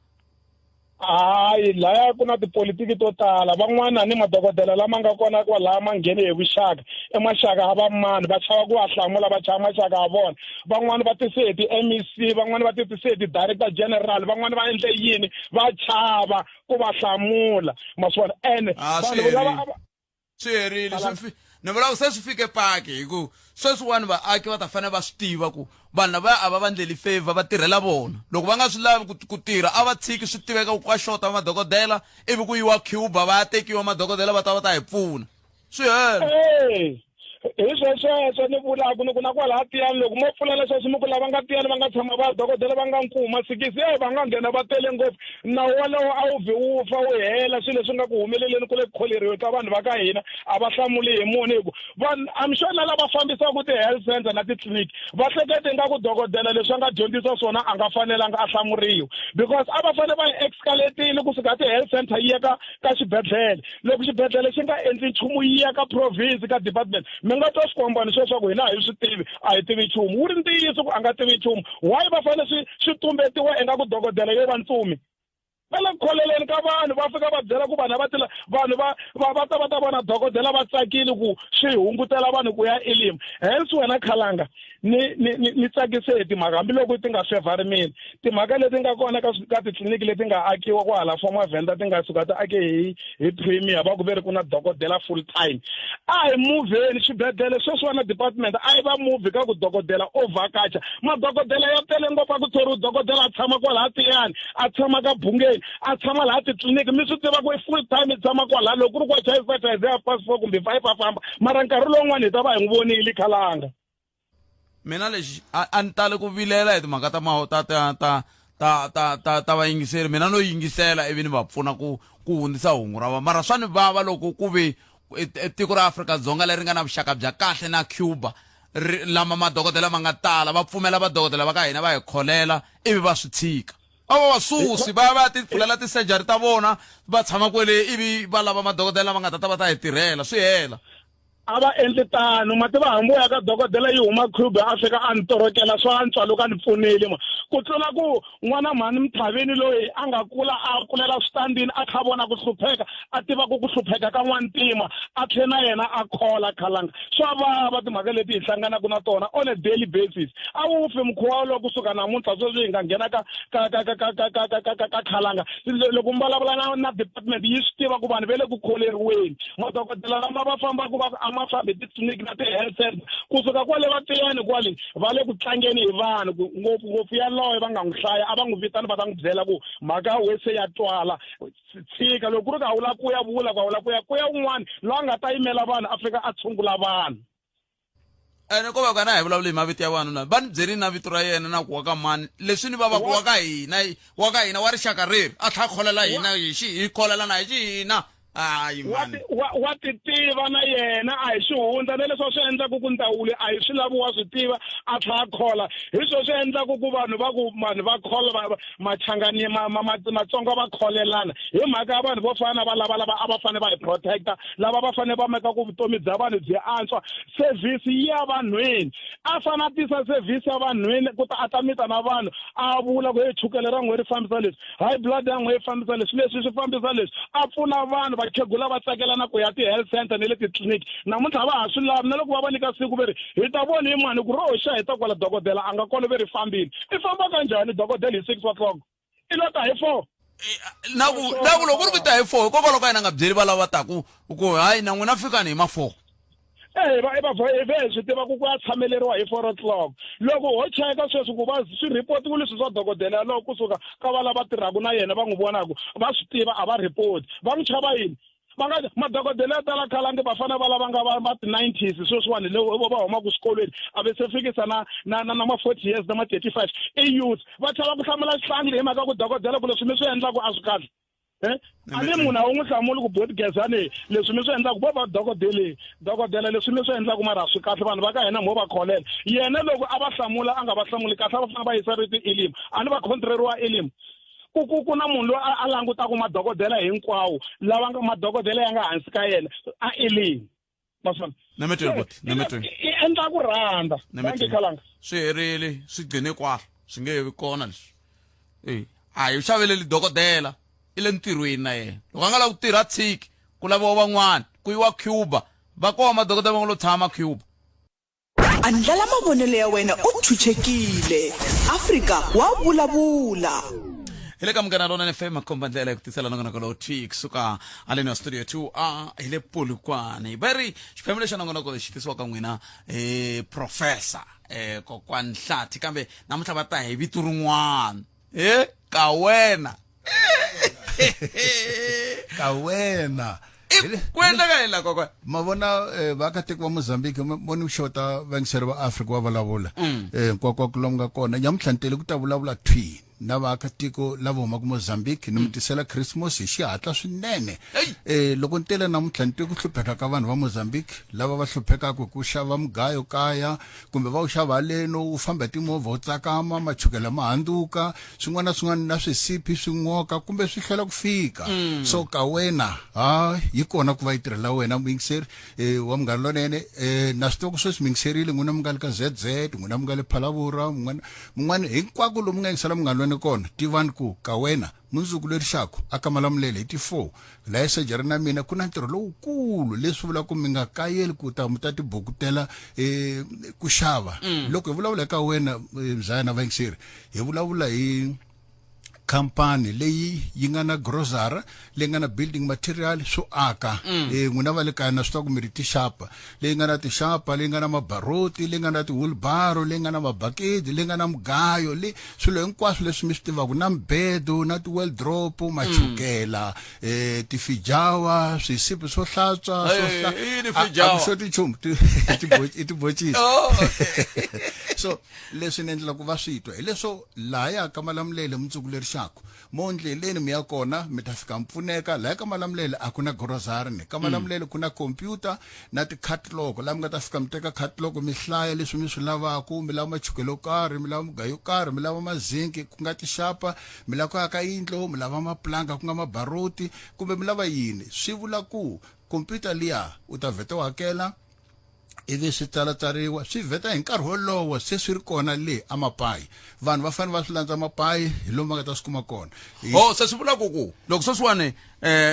hayi laya ku na tipolitiki to tala van'wana ni madokodela lama nga kona kwalaya ma nghene hi vuxaka i maxaka a va mani va chava ku va hlamula va chava maxaka ya vona van'wana va tise hi ti-mec van'wana va titise hi ti-director general van'wana va endle yini va chava ku va hlamula ma swi vona ene Ah, swi vanhu lava herile. a va swi herile swi fi ni vula ku se swi fike paki hi ku sweswiwani vaaki va ta fanele va swi tiva ku vanhu lavaya a va va ndleli favor va tirhela vona loko va nga swi lavi ku ku tirha a va tshiki swi tiveka ku ka xota madokodela ivi ku yiwa cuba va ya tekiwa madokodela va ta va ta hi pfuna swi hela Hey, hi swesweswo ni vulaka ni ku na kwalaha tiyani loko mo pfula leswaku mi ku lava nga tiyani va nga tshama va dokodela va nga nkuma sikisi e va nga nghena va tele ngopfu nawu wolowo a wu vhe wu fa wu hela swilo leswi nga ku humeleleni ku le ku kholeriwe ka vanhu va ka hina a va hlamuli hi muni hi ku vanhu I'm sure na lava fambisaka ti-health center na titliliniki va hlekete ingaku dokodela leswi a nga dyondzisa swona a nga fanelanga a hlamuriwa because a va fanele va yi escalatile kusuka ti-health center yi ya ka ka xibedhlele loko xibedhlele xi nga endli nchumu yi ya ka province ka department mi nga twa swikwambani swo swa ku hina a hi swi tivi a hi tivi nchumu wu ri ntiyiso ku a nga tivi nchumu why va fanele swi swi tumbetiwa ingaku dokodela yo va ntsumi va le ku kholeleni ka vanhu va fika va byela ku vanhu a va tila vanhu va va va ta va ta vona dokodela va tsakile ku swi hungutela vanhu ku ya elima hence wena khalanga ni ni ni ni tsakise hi timhaka hambiloko ti nga fevhari mina timhaka leti nga kona ka ka titliliniki leti nga akiwa kwahala former venda ti nga suka ti ake hi hi premier va ku ve ri ku na dokodela full time a hi muvheni xibedhlele sweswiwa na department a yi va muvhi ka ku dokodela o vhakacha madokodela ya tele ngopfu a ku thoriwi dokodela a tshama kwalaha tiyani a tshama ka bungeni a tshama laha titliliniki mi swi tiva ku i full time i tshama kwalaha loko ku ri ku a chayisa chayisa ya past four kumbe five a famba mara nkarhi lowun'wana hi ta va hi n'wi vonile khalanga. Mina lexi a a ni tali ku vilela hi timhaka ta ma ta ta ta ta ta ta ta vayingiseri mina no yingisela ivi ni va pfuna ku ku hundzisa hungu ra vona mara swa ni vava loko ku ve tiko ra Afrika-Dzonga leri nga na vuxaka bya kahle na Cuba ri lama madokodela ma nga tala va pfumela vadokodela va ka hina va hi kholela ivi va swi tshika va va va susi va ya va ya ti pfulela ti-surgery ta vona va tshama kwele ivi va lava madokodela lama nga ta ta va ta hi tirhela swi hela A va endli tano. Ma tiva hambi wo ya ka dokodela yi huma Kruger a fika a ni torokela swa antswa loko a ni pfunile ma. Ku tlula ku n'wana mhani Mthavini loyi a nga kula a kulela switandini a kha vona ku hlupheka a tiva ku ku hlupheka ka n'wantima a tlhe na yena a khola khalanga. Swa vava timhaka leti hi hlanganaka na tona on a daily basis. A wu fi mukhuva wolowo kusuka namuntlha sweswi hi nga nghena ka ka ka ka ka ka ka ka ka ka ka khalanga. Loko mi vulavula na na department yi swi tiva ku vanhu va le ku kholeriweni. Madokodela lama va fambaka va a ma fambi titliliniki na ti-health center kusuka kwale va tiyani kwale va le ku tlangeni hi vanhu ku ngopfungopfu yaloye va nga n'wi hlaya a va n'wi vitani va ta n'wi byela ku mhaka ya wese ya twala tshika loko ku ri ku a wu lava ku ya vula ku a wu lava ku ya ku ya un'wana loyi a nga ta yimela vanhu a fika a tshungula vanhu. Ene ko va ka na hi vulavuli hi mavito ya vanhu na va ni byerini na vito ra yena na ku wa ka mani leswi ni vavaku wa ka hina wa ka hina wa rixaka reri a tlha kholela hina hi xi hi kholelana hi xihina hayi mani wa wa ti tiva na yena a hi xihundla na leswi a swi endlaku ku ndzawulo a hi swi lavi wa swi tiva a tlha a khola hi swo swi endlaku ku vanhu va ku vanhu va khola machangani ma ma matsonga va kholelana hi mhaka ya vanhu vo fana na va lava lava a va fanele va hi protecta lava va fanele va meka ku vutomi bya vanhu byi antswa service yi ya vanhwini a fane a tisa service ya vanhwini ku ta a ta mita na vanhu a vula ku hey chukele ra n'we ri fambisa leswi high blood ya n'we yi fambisa leswi leswi swi fambisa leswi a pfuna vanhu vakhegula va tsakela na ku ya ti-health center ni le titliliniki namuntlha va ha swi lavi na loko va va nyika siku ve ri hi ta vona hi mani ku ro xa hi ta kwala dokodela a nga kona ve ri fambile i famba kanjhani dokodela hi 6 o'clock i lo ta hi 4. Na ku na ku loko ku ri ku ta hi 4 hikokwalaho ka yena a nga byeli va lava taku ku hayi na n'wina fikani hi ma 4. E va va va ve swi tiva ku ku ya tshameleriwa hi 4 o'clock loko ho cheka sweswi ku va swi report-iwe leswi swa dokodela yalowo kusuka ka va lava tirhaka na yena va n'wi vonaka va swi tiva a va report va n'wi chava yini va nga madokodela yo tala khalangi vafana va lava nga va va ti-nineties sweswiwani le va humaka swikolweni a ve se fikisa na na na na ma-40 years na ma-35 i youth va chava ku hlamula xihlangi hi mhaka ku dokodela ku leswi mi swi endlaku a swi kahle eh a ni munhu a wu n'wi hlamuli ku boti gezani leswi mi swi endlaku vo va dokodele dokodela leswi mi swi endlaku mara a swi kahle vanhu va ka hina mo va kholela yena loko a va hlamula a nga va hlamuli kahle a va fanele va yisa rito elim a ni va contrariwa elim ku ku ku na munhu loyi a langutaka madokodela hinkwawo lava nga madokodela ya nga hansi ka yena a eleni maswona Nemetweni buti, nemetweni. I endla ku rhandza Nemetweni. Khalanga swi herile swi gcine kwala swi nge vi kona leswi e a hi xaveleli dokodela i le ntirhweni na yena loko a nga lavi ku tirha tshiki ku laviwa van'wana ku yiwa Cuba va kona madokodela va nga lo tshama Cuba. Andlala mavonelo ya wena u chuchekile. Afrika wa vulavula. Hi le ka Munghana Lonene FM makhomba ndlela ya ku tisela nongonoko lowu thwi kusuka haleni wa studio 2 a hi le Polokwane va ri xiphemu lexa nongonoko lexi tisiwaka n'wina hi professor eh kokwani Nhlathi kambe namuntlha va ta hi vito rin'wana e ka wena ka wena ku endleka yini la kokwana ma vona eh, vaakatiko va Mozambique vo ni xota vayingiseri va Afrika wa vulavula mm. eh, hinkwako lomu nga kona nyamuntlha ni tele ku ta vulavula thwi na vaakatiko lava humaka Mozambique ni mi mm. tisela Christmas hi xihatla swinene eh loko ni tele namuntlha ni twe ku hlupheka ka vanhu va Mozambique lava va hluphekaka hi ku xava mugayo kaya kumbe va wu xava haleno wu famba hi timovha wu tsakama machukele ma handzuka swin'wana na swin'wana na swisipi swi n'oka kumbe swi hlwela ku fika mm. so ka wena ha yi kona ku va yi tirhela wena muyingiseri eh, wa munghana lonene eh, na swi tiva ku sweswi muyingiserile n'wina mi nga le ka zz n'wina mi nga le phalavura mun'wana mun'wana hinkwako lomu nga yingisela munghana lonene kona tivani ku ka wena mundzuku leri xaku a ka Malamulele hi ti 4 la esejari na mina ku na ntirho lowukulu leswi vulaka ku mi nga kayeli ku ta mi ta tibukutela um ku xava mm. loko hi vulavula ka wena eh, mzaya na vayingiseri hi vulavula hi khampani leyi yi nga na grocery leyi nga na building material swo aka mm. eh n'wina va le kaya na swi tiva ku mi ri tixapa leyi nga na tixapa leyi nga na mabaroti leyi nga na ti-wheelbarrow leyi nga na mabaketi leyi nga na mugayo le swilo hinkwaswo leswi mi swi tivaka na mibedo na ti-weldrop machukela mm. eh tifijawa swisipi swo hlantswa swo a xoti nchumu i tibocisi oh, So leswi ni endlela ku va swi twa hileswo lahaya ka Malamulele mundzuku leri xaku mo ndleleni mi ya kona mi ta fika mi pfuneka. Lahaya ka Malamulele a ku na grocery ni ka Malamulele ku na computer na ti-catalog laha mi nga ta fika mi teka catalog mi hlaya leswi mi swi lavaka. Mi lava machukele yo karhi, mi lava mugayo yo karhi, mi lava mazinki ku nga tixapa, mi lava ku aka yindlu, mi lava maplanga ku nga mabaroti, kumbe mi lava yini. Swi vula ku computer liya u ta vheta u hakela ivi swi tsalatsariwa swi vheta hi nkarhi wolowo se swi ri kona le amapayi. Vanhu va fanele va swi landza mapayi hi lomu va nga ta swi kuma kona. O se swi vula ku ku loko sweswiwani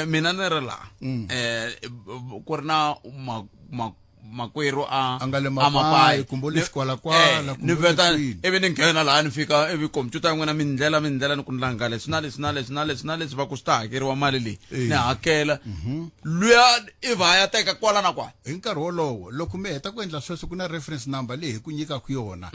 mina ni ri laha ku ri na makwerhu a A nga le a Mapayi, kumbe u le Xikwalakwala, kumbe ni u le veta kwini. ivi ni nghena laha ni fika ivi kompyuta ya n'wina mi ndlela mi ndlela ni ku ni langa leswi na leswi na leswi na leswi na leswi va ku swi ta hakeriwa mali leyi. Ni hakela luya i va ya teka kwala na kwala. Hi nkarhi wolowo loko mi heta ku endla sweswo ku na reference number leyi hi ku nyikaka yona.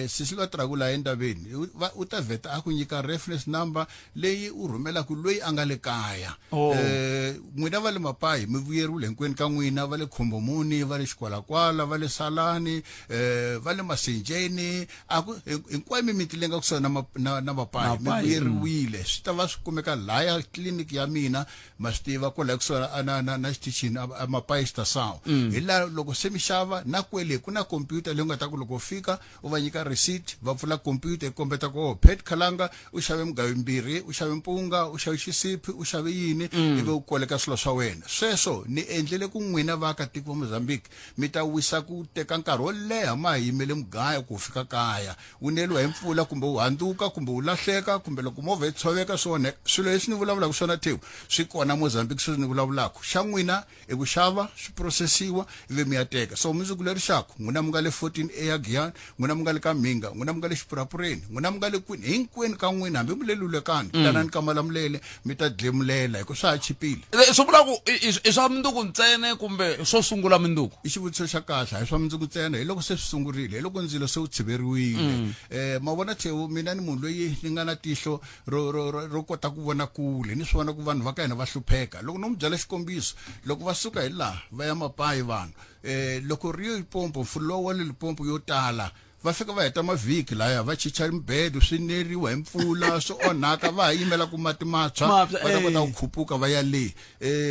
Sesi loyi a tirhaka laha endaveni u ta vheta a ku nyika reference number leyi u rhumelaka loyi a nga le kaya. N'wina va le Mapayi mi vuyeriwile hinkwenu ka n'wina, va le Khombomuni, va le Xikwalakwala, va le Salani, va le Masenjeni, a ku hinkwayo mimiti leyi nga kusuhi na na, na Mapayi mi Mapayi, vuyeriwile. Swi ta va swi kumeka laya tliliniki ya mina, ma swi tiva kwalaya kusuhi na, na, na xitichini a Mapayi Stasao. Hi laha loko se mi xava na kwele ku na computer leyi u nga ta ku loko u fika u va nyika receipt, va pfula computer yi kombeta ku, oh, Pat Khalanga u xave mugayo mbirhi, u xave mpunga, u xave xisiphi, u xave yini, ivi u koleka swilo swa wena. Sweswo ni endlele ku n'wina vaakatiko va Mozambique mi ta wisa ku teka nkarhi wo leha ma ha yimele mugayo ku wu fika kaya, wu neliwa hi mpfula kumbe wu handzuka kumbe wu lahleka kumbe loko movha yi tshoveka swi onheka. Swilo leswi ni vulavulaka swona Theo swi kona Mozambique sweswi ni vulavulaka. Xa n'wina i ku xava swi processiwa ivi mi ya teka. So mundzuku leri xaku n'wina mi nga le 14 A ya Giyani, n'wina mi nga le ka Mhinga, n'wina mi nga le Xipurapureni, n'wina mi nga le kwini, hinkwenu ka n'wina hambi mi le Lulekani, tanani ka Malamulele mi ta dlemulela hi ku swa ha chipile. Swi vula ku i swa mundzuku ntsena kumbe swo sungula mundzuku? I xivutiso xa kahle, a hi swa mundzuku ntsena, hi loko se swi sungurile, hi loko ndzilo se wu tshiveriwile. Ma vona Theo, mina ni munhu loyi ni nga na tihlo ro ro ro ro kota ku vona kule, ni swi vona ku vanhu va ka hina va hlupheka. Loko no mi byela xikombiso, loko va suka hi laha va ya Mapayi vanhu, loko Rio Limpopo, mfulu lowa wa le Limpopo yo tala, va fika va heta mavhiki laya va chicha mibedo, swi neriwa hi mpfula, swi onhaka, va ha yimela ku mati matshwa Matshwa, va ta kota ku khupuka va ya le.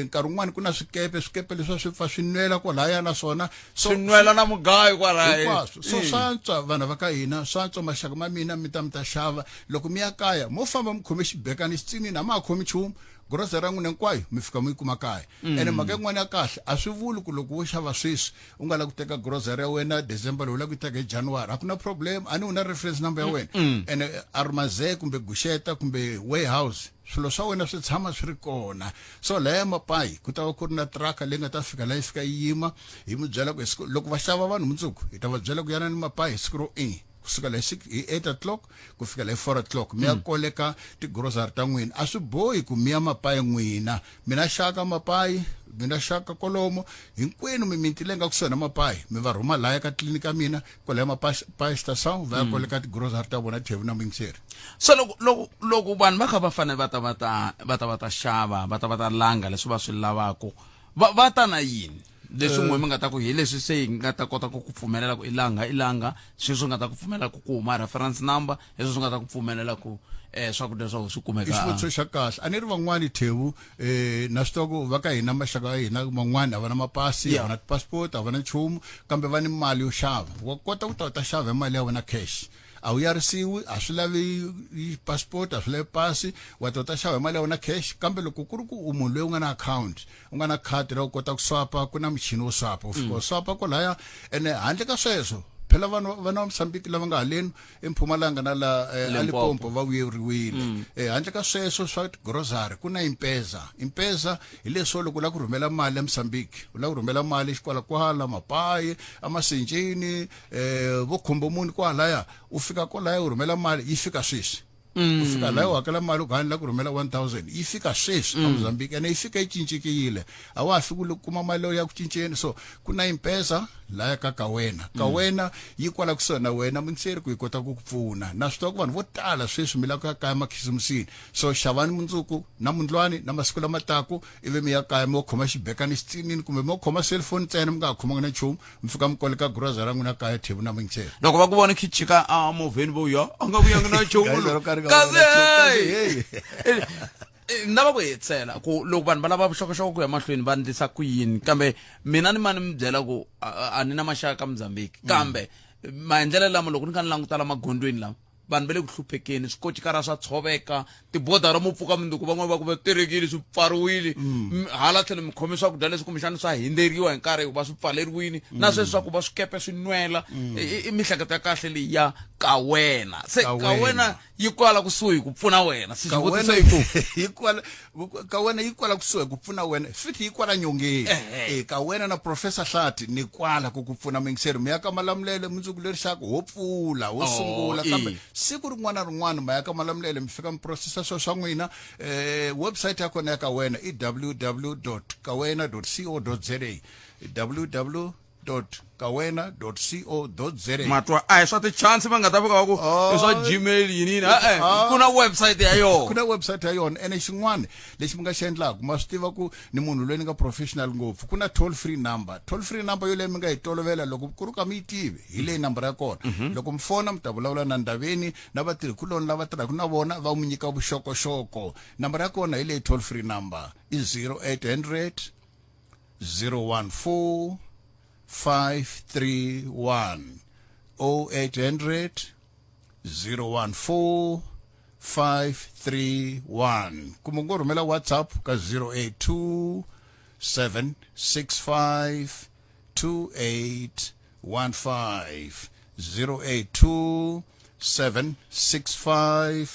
Nkarhi wun'wani ku na swikepe, swikepe leswiya swi pfa swi nwela kwalaya naswona. So, swi nwela na mugayo kwalaya. Hinkwaswo. So swa antswa vanhu va ka hina, swa antswa maxaka ma mina mi ta mi ta xava. Loko mi ya kaya mo famba mi khome xibekani xitsinini, a ma ha khomi nchumu, grocery ya n'wina hinkwayo mi fika mi yi kuma kaya. Ene mhaka yin'wana ya kahle, a swi vuli ku loko wo xava sweswi u nga lava ku teka grocery ya wena December lowu u lava ku yi teka hi January, a ku na problem, a ni u na reference number ya wena. Ene Armazé kumbe Guxeta kumbe warehouse, swilo swa wena swi tshama swi ri kona. So laya Mapayi ku ta va ku ri na truck leyi nga ta fika laha yi fika yi yima, hi mi byela ku hi siku loko va xava vanhu mundzuku hi ta va byela ku yanani Mapayi hi siku ro i kusukela hi six, hi 8 o'clock ku fikela hi 4 o'clock mi ya koleka ti-grocery ta n'wina. A swi bohi ku mi ya Mapayi n'wina, mina xaka Mapayi, mina xaka kolomo, hinkwenu mimiti leyi nga kusuhi na Mapayi mi va rhuma laya ka tliliniki ya mina kwalaya Mapayi Stasau va ya koleka ti-grocery ta vona Thevu na Muyingiseri. So loko loko loko vanhu va kha va fanele va ta va ta va ta va ta xava, va ta va ta langa leswi va swi lavaka, va va ta na yini leswi n'we mi nga ta ku hi leswi se hi nga ta kota ku ku pfumelela ku i langa i langa, sweswi nga ta ku pfumelela ku kuma reference number, leswi swi nga ta ku pfumelela ku swakudya swa swi kumeka. I xivutiso xa kahle. A ni ri van'wani Thevu, na swi tiva ku va ka hina maxaka ya hina man'wani a va na mapasi, a va na ti-passport, a va na nchumu, kambe va ni mali yo xava. Wa kota ku ta u ta xava hi mali ya wena cash. A wu yarisiwi, a swi lavi passport, a swi lavi pasi, wa ta u ta xava hi mali ya wena cash. Kambe loko ku ri ku u munhu loyi u nga na account, u nga na khadi ra ku kota ku swapa, ku na muchini wo swapa, u fika u swapa kwalaya. Ene handle ka sweswo phela vanhu vana va Mozambique lava nga haleni eMpumalanga na la a Limpopo va vuyeriwile. Handle ka sweswo swa grocery ku na Impeza. Impeza hi leswo loko u lava ku rhumela mali eMozambique, u lava ku rhumela mali Xikwalakwala, Mapayi, eMasenjeni, vo Khombomuni kwalaya, u fika kwalaya u rhumela mali yi fika sweswi. U fika laha u hakela mali u ku la ku rhumela 1000 yi fika sweswi a Mozambique ene yi fika yi cincekile a wa ha fiki u kuma mali ya ku cinceni so ku na impesa laya ka kawena kawena yi kwala kusuhi na wena munseri ku yi kota ku ku pfuna na swi tiva ku vanhu vo tala sweswi mi lava ku ya kaya makhisimusini so xavani mundzuku na mundlwani na masiku lama taku ivi mi ya kaya mi yo khoma xibekani xitsinini kumbe mi yo khoma cellphone ntsena mi nga ha khomanga na nchumu mi fika mi koleka groza ra n'wina kaya thevu na minchele loko va ku vona khichika a movheni vo ya a nga vuyangi na nchumu Gayisa ro ka ri nga kasi vona nchumu, kasi hey! hey. Eh, na va ku hetisela ku loko vanhu va lava vuxokoxoko ku ya mahlweni va ndlisa ku yini kambe mina ni mani mi byela ku a ni na maxaka ka Mozambique kambe maendlelo lama loko ni kha ni languta la magondzweni lama vanhu va le ku hluphekeni swikocikara swa tshoveka tibodara mo pfuka mundzuku van'wana va ku va terekile swi pfariwile hala tlhelo mi khome swakudya leswi kumbexana swa hindzeriwa hi nkarhi hikuva swi pfaleriwile na sweswi swa ku va swikepe swi nwela i mihleketo ya kahle leyi ya ka wena se Ka ka wena wena. yi kwala kusuhi ku pfuna wena se ka xivutiso wena i ku yi kwala ka wena yi kwala kusuhi ku pfuna wena futhi yi kwala nyongeni Ehe. e ka wena na professor Hlathi ni kwala ku ku pfuna mingiseri mi ya ka malamulele mundzuku leri xaku ho pfula ho Oh, sungula e. kambe siku rin'wana na rin'wana ma ya ka malamulele mi fika mi processa swilo swa n'wina eh website ya kona ya ka wena i www.kawena.co.za www kawena co za matwa a hi swa ti-chance va nga ta fika va ku i swa gmail yini yini e-e ku na website ya yona ku na website ya yona ene xin'wana lexi mi nga xi endlaka ma swi tiva ku ni munhu loyi ni nga professional ngopfu ku na toll free number toll free number yoleyo mi nga yi tolovela loko ku ri ka mi yi tivi hi leyi nambara ya kona loko mi fona mi ta vulavula na ndaveni na vatirhikuloni lava tirhaka na vona va mi nyika vuxokoxoko nambara ya kona hi leyi toll free number i 0800 014 531 0800 014 531 kumbe ngo rhumela whatsapp ka 082 765 2815 082 765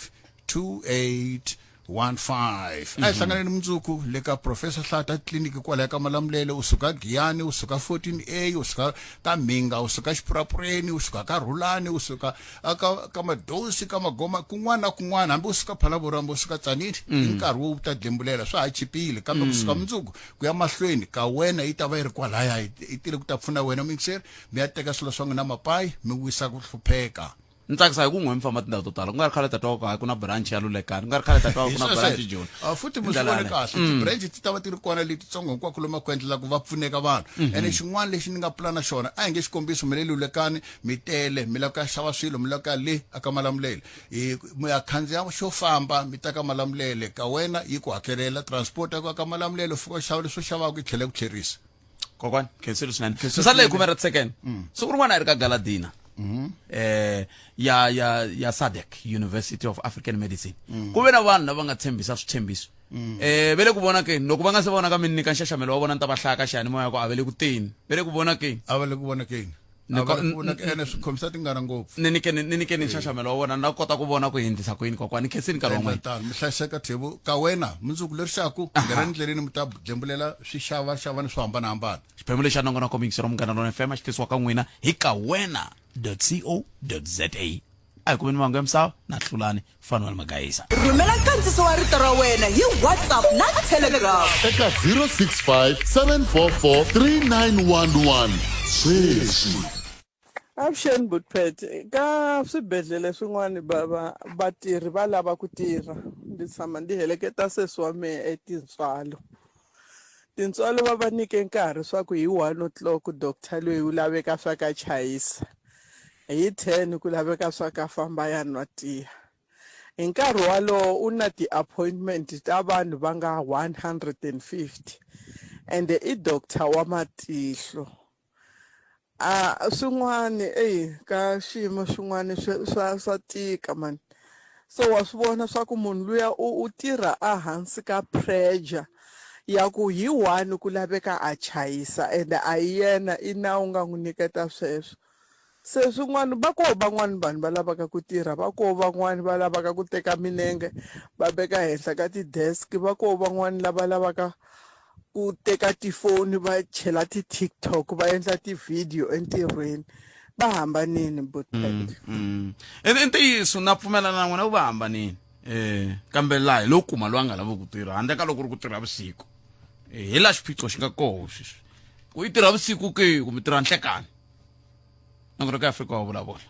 2815 a hi hlanganeni mundzuku le ka professor hlata tliliniki kwalaya ka malamulele u suka giyani u suka 14 a u suka ka mhinga u suka xipurapureni u suka ka rhulani u suka a ka ka madosi ka magoma kun'wana na kun'wana hambi u suka phalaborwa hambi u suka tsanini i nkarhi wo ta dlembulela swa ha chipile kambe kusuka mundzuku ku ya mahlweni ka wena yi ta va yi ri kwalaya yi tile ku ta pfuna wena muyingiseri mi ya teka swilo swa n'wina mapayi mi wisa ku hlupheka ni tsakisa hi ku n'we mi famba tindhawu to tala ku nga ri khale tata wa ku hayi ku na branch ya lulekani ku nga ri khale tata wa ku na branch joni Ah, futhi mi swi vone kahle ti-branch ti ta va ti ri kona letitsongo hinkwako lomu ku endlela ku va pfuneka vanhu ene xin'wana lexi ni nga pulana xona a hi nge xikombiso mi le lulekani mi tele mi lava ku ya xava swilo mi lava ku ya le aka malamulele hi mi ya khandziya xo famba mi ta ka malamulele ka wena yi ku hakelela transport ya ku ya ka malamulele u fika u xava leswi u xavaka yi tlhela yi ku tlherisa kokwani khensile swinene misala leyi khume ra second siku rin'wana a yi ri ka galadina eh ya ya ya SADC University of African Medicine ku ve na vanhu lava nga tshembisa switshembiso eh ve le ku vona ke loko va nga se vona ka mi nyika nxaxamelo wa vona ni ta va hlaya ka xiyanimoya ku a ve le ku teni ve le ku vona ke a va le ku vona keni Ni a va ko- le ku vona ke ene swi khomisa tingana ngopfu ni nyikeni ni nyikeni nxaxamelo wa vona na kota ku vona ku hindlisa ku yini kokwani khensini nkarhi endla wan'wana tano mi hlayiseka thevu ka wena mundzuku leri xaku nghena ndleleni mi ta dlembulela swixavaxavani swo hambanahambana xiphemu lexi xa nongonoko mixero munghana lona fm a xi tisiwa ka n'wina hi kawena co za a hi kumeni mahungu ya misava na hlulani fanuel magayisa rhumela nkandziso wa rito ra wena hi whatsapp na telegram eka 065 744 3911 sweswi Avuxeni Butpet ka swibedhlele swin'wana va vatirhi va lava ku tirha ndzi tshama ndzi heleketa sesi wa mehe etintswalo tintswalo va va nyike nkarhi swa ku hi 1 o'clock doctor loyi u laveka swa ka chayisa hi 10 ku laveka swa ka famba ya nwa tiya hi nkarhi walowo u na ti-appointment ta vanhu va nga 150 ende i doctor wa matihlo a swin'wani eyi ka xiyimo xin'wani swa swa swa tika mani so wa swi vona swa ku munhu luya u u tirha a hansi ka pressure ya ku hi one ku laveka a chayisa ende a hi yena i nawu nga n'wi nyiketa sweswo se swin'wana va koho van'wani vanhu va lavaka ku tirha va koho van'wani va lavaka ku teka milenge va veka henhla ka ti-desk va koho van'wani lava lavaka ku teka tifoni va chela ti-TikTok va endla ti-video entirhweni. Va hambanile botpet. I ntiyiso na pfumelana na n'wina va hambanile um kambe laha hi lo kuma loyi a nga lavi ku tirha handle ka loko ku ri ku tirha vusiku. Hi laha xiphiqo xi nga koho sweswi ku i tirha vusiku ke kumbe tirha nhlekani nongonoko ya Afrika wa vulavula.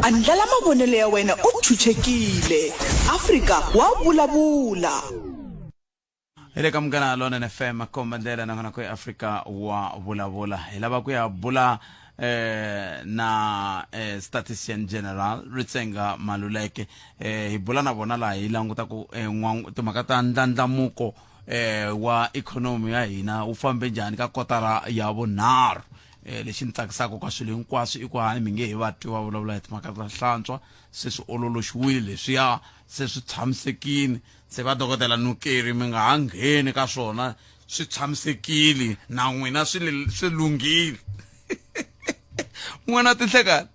Andlala mavonelo ya wena u chuchekile. Afrika wa vulavula. Hi le ka Munghana Lonene FM komba ndlela nongonoko ya Afrika wa vulavula. Hi lava ku ya bula eh, na eh, statistician general Ritsenga Maluleke. Hi bula na vona laha hi languta ku eh, timhaka ta ndlandlamuko eh, wa ikhonomi ya hina wu fambe njhani ka kotara ya vunharhu. Lexi ni tsakisaka ka swilo hinkwaswo i ku hayi mi nge he va twi va vulavula hi timhaka ta hlantswa, se swi ololoxiwile leswiya, se swi tshamisekile. Se va dokodela Nukeri mi nga ha ngheni ka swona, swi tshamisekile na n'wina swi swi lunghile. N'wina tinhlekani.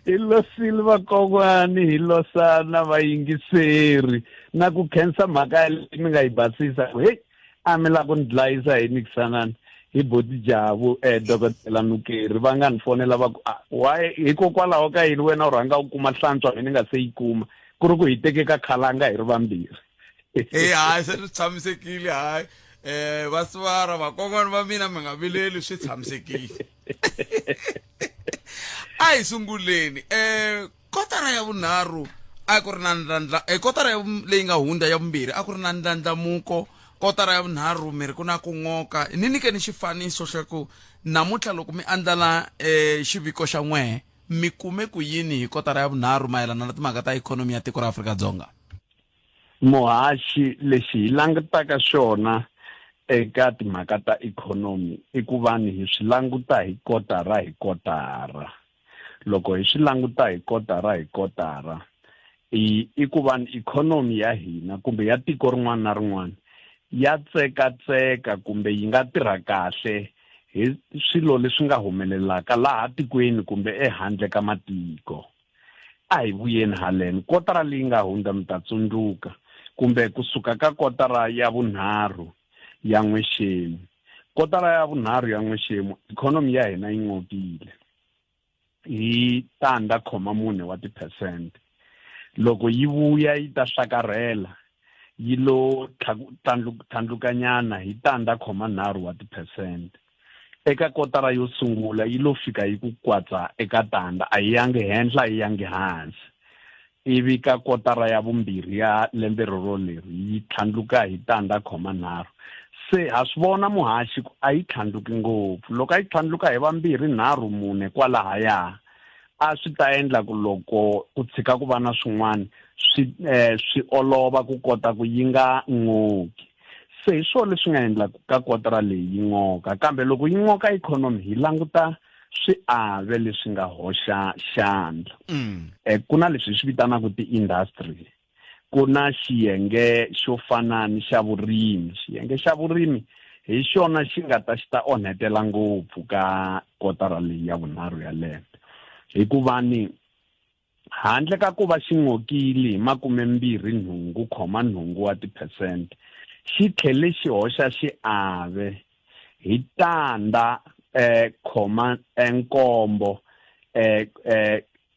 Hi losile vakokwani, hi losa na vayingiseri na ku khensa mhaka leyi mi nga yi basisa ku heyi a mi lava ku ni dlayisa hi nikisanani hi boti Jabu dokodela Nukeri va nga ni fonela va ku ah, why hikokwalaho ka yini wena u rhanga u kuma hlantswa mina ni nga se yi kuma ku ri ku hi teke ka khalanga hi ri vambirhi. E hayi se swi tshamisekile hayi vasivara vakon'wana va mina mi nga vileli swi tshamisekile. A hi sunguleni kotara ya vunharhu a ku ri na ndlandla kotara ya leyi nga hundza ya vumbirhi a ku ri na ndlandlamuko, kotara ya vunharhu mi ri ku na ku n'oka. Ni nyikeni xifaniso xa ku namuntlha loko mi andlala xiviko xa n'wehe mi kume ku yini hi kotara ya vunharhu mayelana na timhaka ta ikhonomi ya tiko ra Afrika-Dzonga? Muhaxi, lexi hi langutaka xona eka timhaka ta ikhonomi i ku va ni hi swi languta hi kotara hi kotara. Loko hi swi languta hi kotara hi kotara, i, i ku va ni ikhonomi ya hina kumbe ya tiko rin'wana na rin'wana ya tsekatseka kumbe yi nga tirha kahle hi swilo leswi nga humelelaka laha tikweni kumbe ehandle ka matiko. A hi vuyeni haleno. Kotara leyi nga hundza mi ta tsundzuka, kumbe kusuka ka kotara ya vunharhu ya n'wexemu. Kotara ya vunharhu ya n'wexemu, ikhonomi ya hina yi n'okile hi tandza khoma mune wa tiphesente. Loko yi vuya yi ta hlakarhela, yi lo tlhandlukanyana hi tandza khoma nharhu wa tiphesente. Eka kotara yo sungula yi lo fika yi ku kwatsa eka tandza, a yi yangi henhla a yi yangi hansi. Ivi ka kotara ya vumbirhi ya lembe roroleri yi tlhandluka hi tandza khoma nharhu. Se ha swi vona muhaxi ku a yi tlhandluki ngopfu. Loko a yi tlhandluka hi vambirhi, nharhu, mune kwalahaya, a swi ta endla ku loko ku tshika ku va na swin'wana swi swi olova ku kota ku yi nga n'oki. Se hi swona leswi nga endla ku ka kotara leyi yi n'oka. Kambe loko yi n'oka ikhonomi hi languta swiave leswi nga hoxa xandla. Ku na leswi hi swi vitanaka ti-industry. Ku na xiyenge xo fana ni xa vurimi. Xiyenge xa vurimi hi xona xi nga ta xi ta onhetela ngopfu ka kotara leyi ya vunharhu ya lembe. Hikuva ni handle ka ku va xi n'okile hi makumembirhi nhungu khoma nhungu wa tiphesente, xi tlhele xi hoxa xiave hi tandza khoma nkombo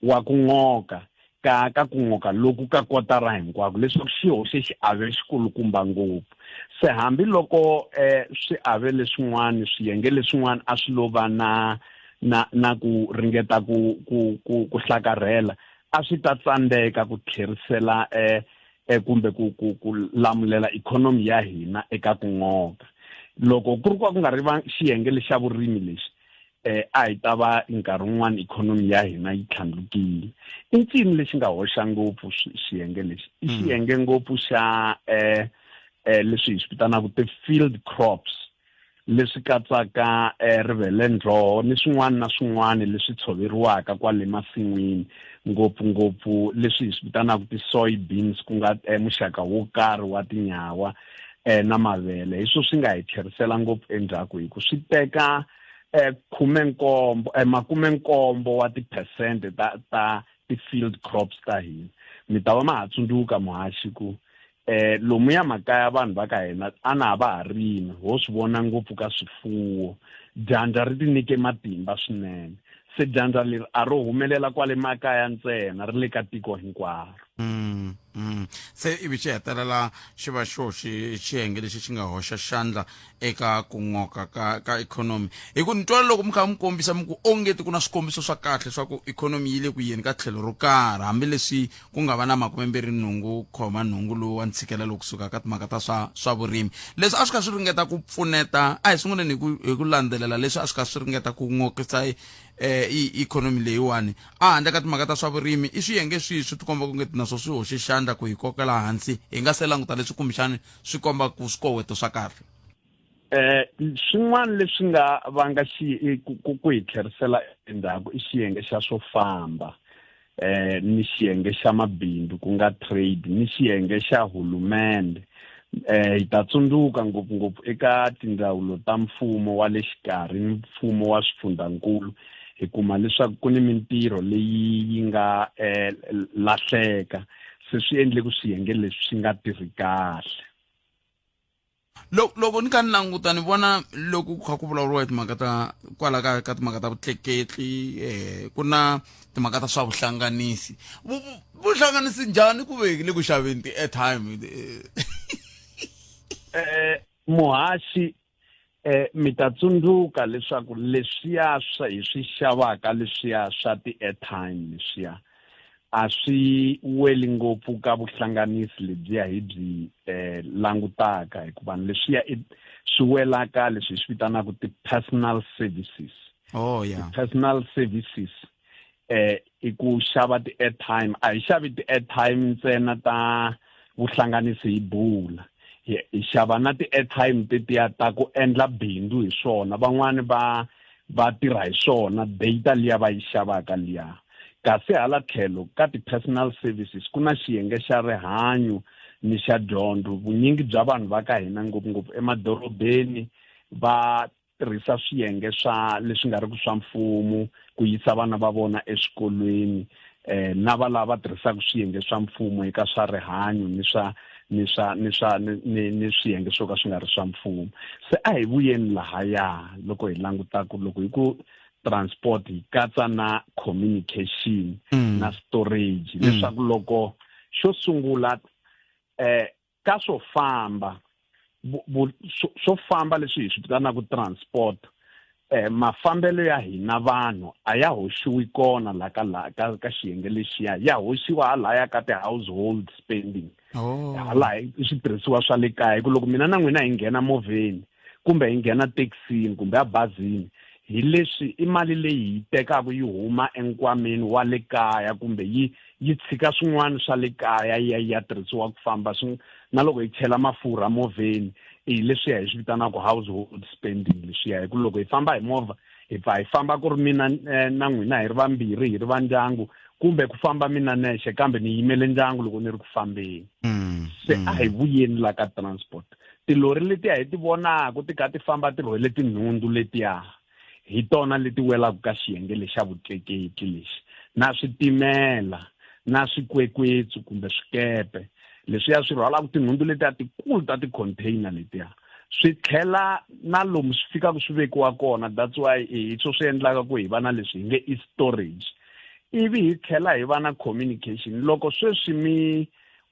wa ku n'oka ka ka ku n'oka loku ka kotara hinkwako, leswaku xi hoxe xiave xikulukumba ngopfu. Se hambi loko swiave leswin'wana, swiyenge leswin'wana a swi lo va na na na ku ringeta ku ku ku ku hlakarhela, a swi ta tsandzeka ku tlherisela kumbe ku ku ku lamulela ikhonomi ya hina eka ku n'oka. Loko ku ri ku nga ri va xiyenge lexa vurimi lexi, a hi ta va nkarhi wun'wana ikhonomi ya hina yi tlhandlukile. I ncini lexi nga hoxa ngopfu xiyenge lexi? I xiyenge ngopfu xa leswi hi swi vitanaka ti-field crops, leswi katsaka rivelendzoho ni swin'wana na swin'wana leswi tshoveriwaka kwale masin'wini, ngopfungopfu leswi hi swi vitanaka ti-soy beans, ku nga muxaka wo karhi wa tinyawa na mavele. Hi swo swi nga hi tlherisela ngopfu endzhaku, hi ku swi teka khumenkombo, makumenkombo wa tiphesente ta ti-field crops ta hina. Mi ta va ma ha tsundzuka muhaxi ku Eh lomuya makaya vanhu va ka hina a na va ha rimi ho swi vona ngopfu ka swifuwo. Dyandza ri tinyike matimba swinene. Se dyandza leri a ro humelela kwale makaya ntsena ri le ka tiko hinkwaro. Mm, mm. Se ivi xi hetelela xi va xo xi xiyenge lexi xi nga hoxa xandla eka ku n'oka ka ka ikhonomi hi ku ni twala loko mi kha mi kombisa mi ku ongeti ku na swikombiso swa kahle swa ku ikhonomi yi le ku yeni ka tlhelo ro karhi hambileswi ku nga va na makumembirhi nhungu khoma nhungu lowu wa ntshikelelo kusuka ka timhaka ta swa swa vurimi leswi a swi kha swi ringeta ku pfuneta a hi sunguleni hi ku hi ku landzelela leswi a swi kha swi ringeta ku n'okisa eh ikhonomi leyiwani a handle ka timhaka ta swa vurimi i swiyenge swihi swi tikomba ku nge naswo swi hoxe xandla ku hi kokela hansi hi nga se languta leswi kumbexani swi komba ku swikoweto swa kahle eh swin'wana leswi nga vanga xi ku hi tlherisela endzhaku i xiyenge xa swo famba eh ni xiyenge xa mabindzu ku nga trade ni xiyenge xa hulumende eh hi ta tsundzuka ngopfungopfu eka tindzawulo ta mfumo wa le xikarhi ni mfumo wa swifundzhankulu hi kuma leswaku ku ni mintirho leyi yi nga eh lahleka se swi endle ku swiyenge leswi swi nga tirhi kahle loko loko ni kha ni languta ni vona loko ku kha ku vulavuriwa hi timhaka ta kwala ka ka timhaka ta vutleketli eh ku na timhaka ta swa vuhlanganisi vuhlanganisi njhani ku ve le ku xaveni ti-airtime eh muhaxi eh mi ta tsundzuka leswaku leswiya swa hi swi xavaka leswiya swa ti-airtime leswiya a swi weli ngopfu ka vuhlanganisi lebyiya hi byi eh langutaka hikuva leswiya i swi welaka leswi hi swi vitanaka ti-personal services oh yeah personal services eh i ku xava ti-airtime a hi xavi ti-airtime ntsena ta vuhlanganisi hi bula hi xava na ti-airtime tetiya ta ku endla bindzu hi swona van'wani va va tirha hi swona data liya va yi xavaka liya kasi hala tlhelo ka ti-personal services ku na xiyenge xa rihanyo ni xa dyondzo vunyingi bya vanhu va ka hina ngopfungopfu emadorobeni va tirhisa swiyenge swa leswi nga riki swa mfumo ku yisa vana va vona eswikolweni eh na va lava tirhisaka swiyenge swa mfumo eka swa rihanyo ni swa ni swa ni swa ni ni swiyenge swo ka swi nga ri swa mfumo se a hi vuyeni lahaya loko hi langutaku loko hi ku transport hi katsa na communication mm. na storage mm. leswaku loko xo sungula eh ka swo famba swo famba leswi hi swi vitanaka transport eh mafambelo ya hina vanhu a ya hoxiwi kona la ka la ka ka xiyenge lexiya ya hoxiwa halaya ka ti-household spending oh. hala i switirhisiwa swa le kaya hi ku loko mina na n'wina hi nghena movheni kumbe hi nghena thekisini kumbe ebazini hi leswi i mali leyi hi tekaka yi huma enkwameni wa le kaya kumbe yi yi tshika swin'wana swa le kaya yi ya yi ya tirhisiwa ku famba swi na loko hi chela mafurha movheni i leswiya hi swi vitanaka household spending leswiya hi ku loko hi famba hi movha hi pfa hi famba ku ri mina eh, na n'wina hi ri vambirhi hi ri va ndyangu kumbe ku famba mina nexe kambe ni yimele ndyangu loko ni ri ku fambeni mm, se a hi mm. vuyeni la ka transport tilori letiya hi ti vonaka ti kha ti famba ti rhwele tinhundzu letiya hi tona leti welaka ka xiyenge lexa vutleketli lexi na switimela na swikwekwetsu kumbe swikepe leswiya swi rhwalaka tinhundzu letiya tikulu ta ti-container letiya swi tlhela na lomu swi fikaka swi vekiwa kona that's why hi swo swi endlaka ku hi va na leswi hi nge i storage ivi hi tlhela hi va na communication loko sweswi mi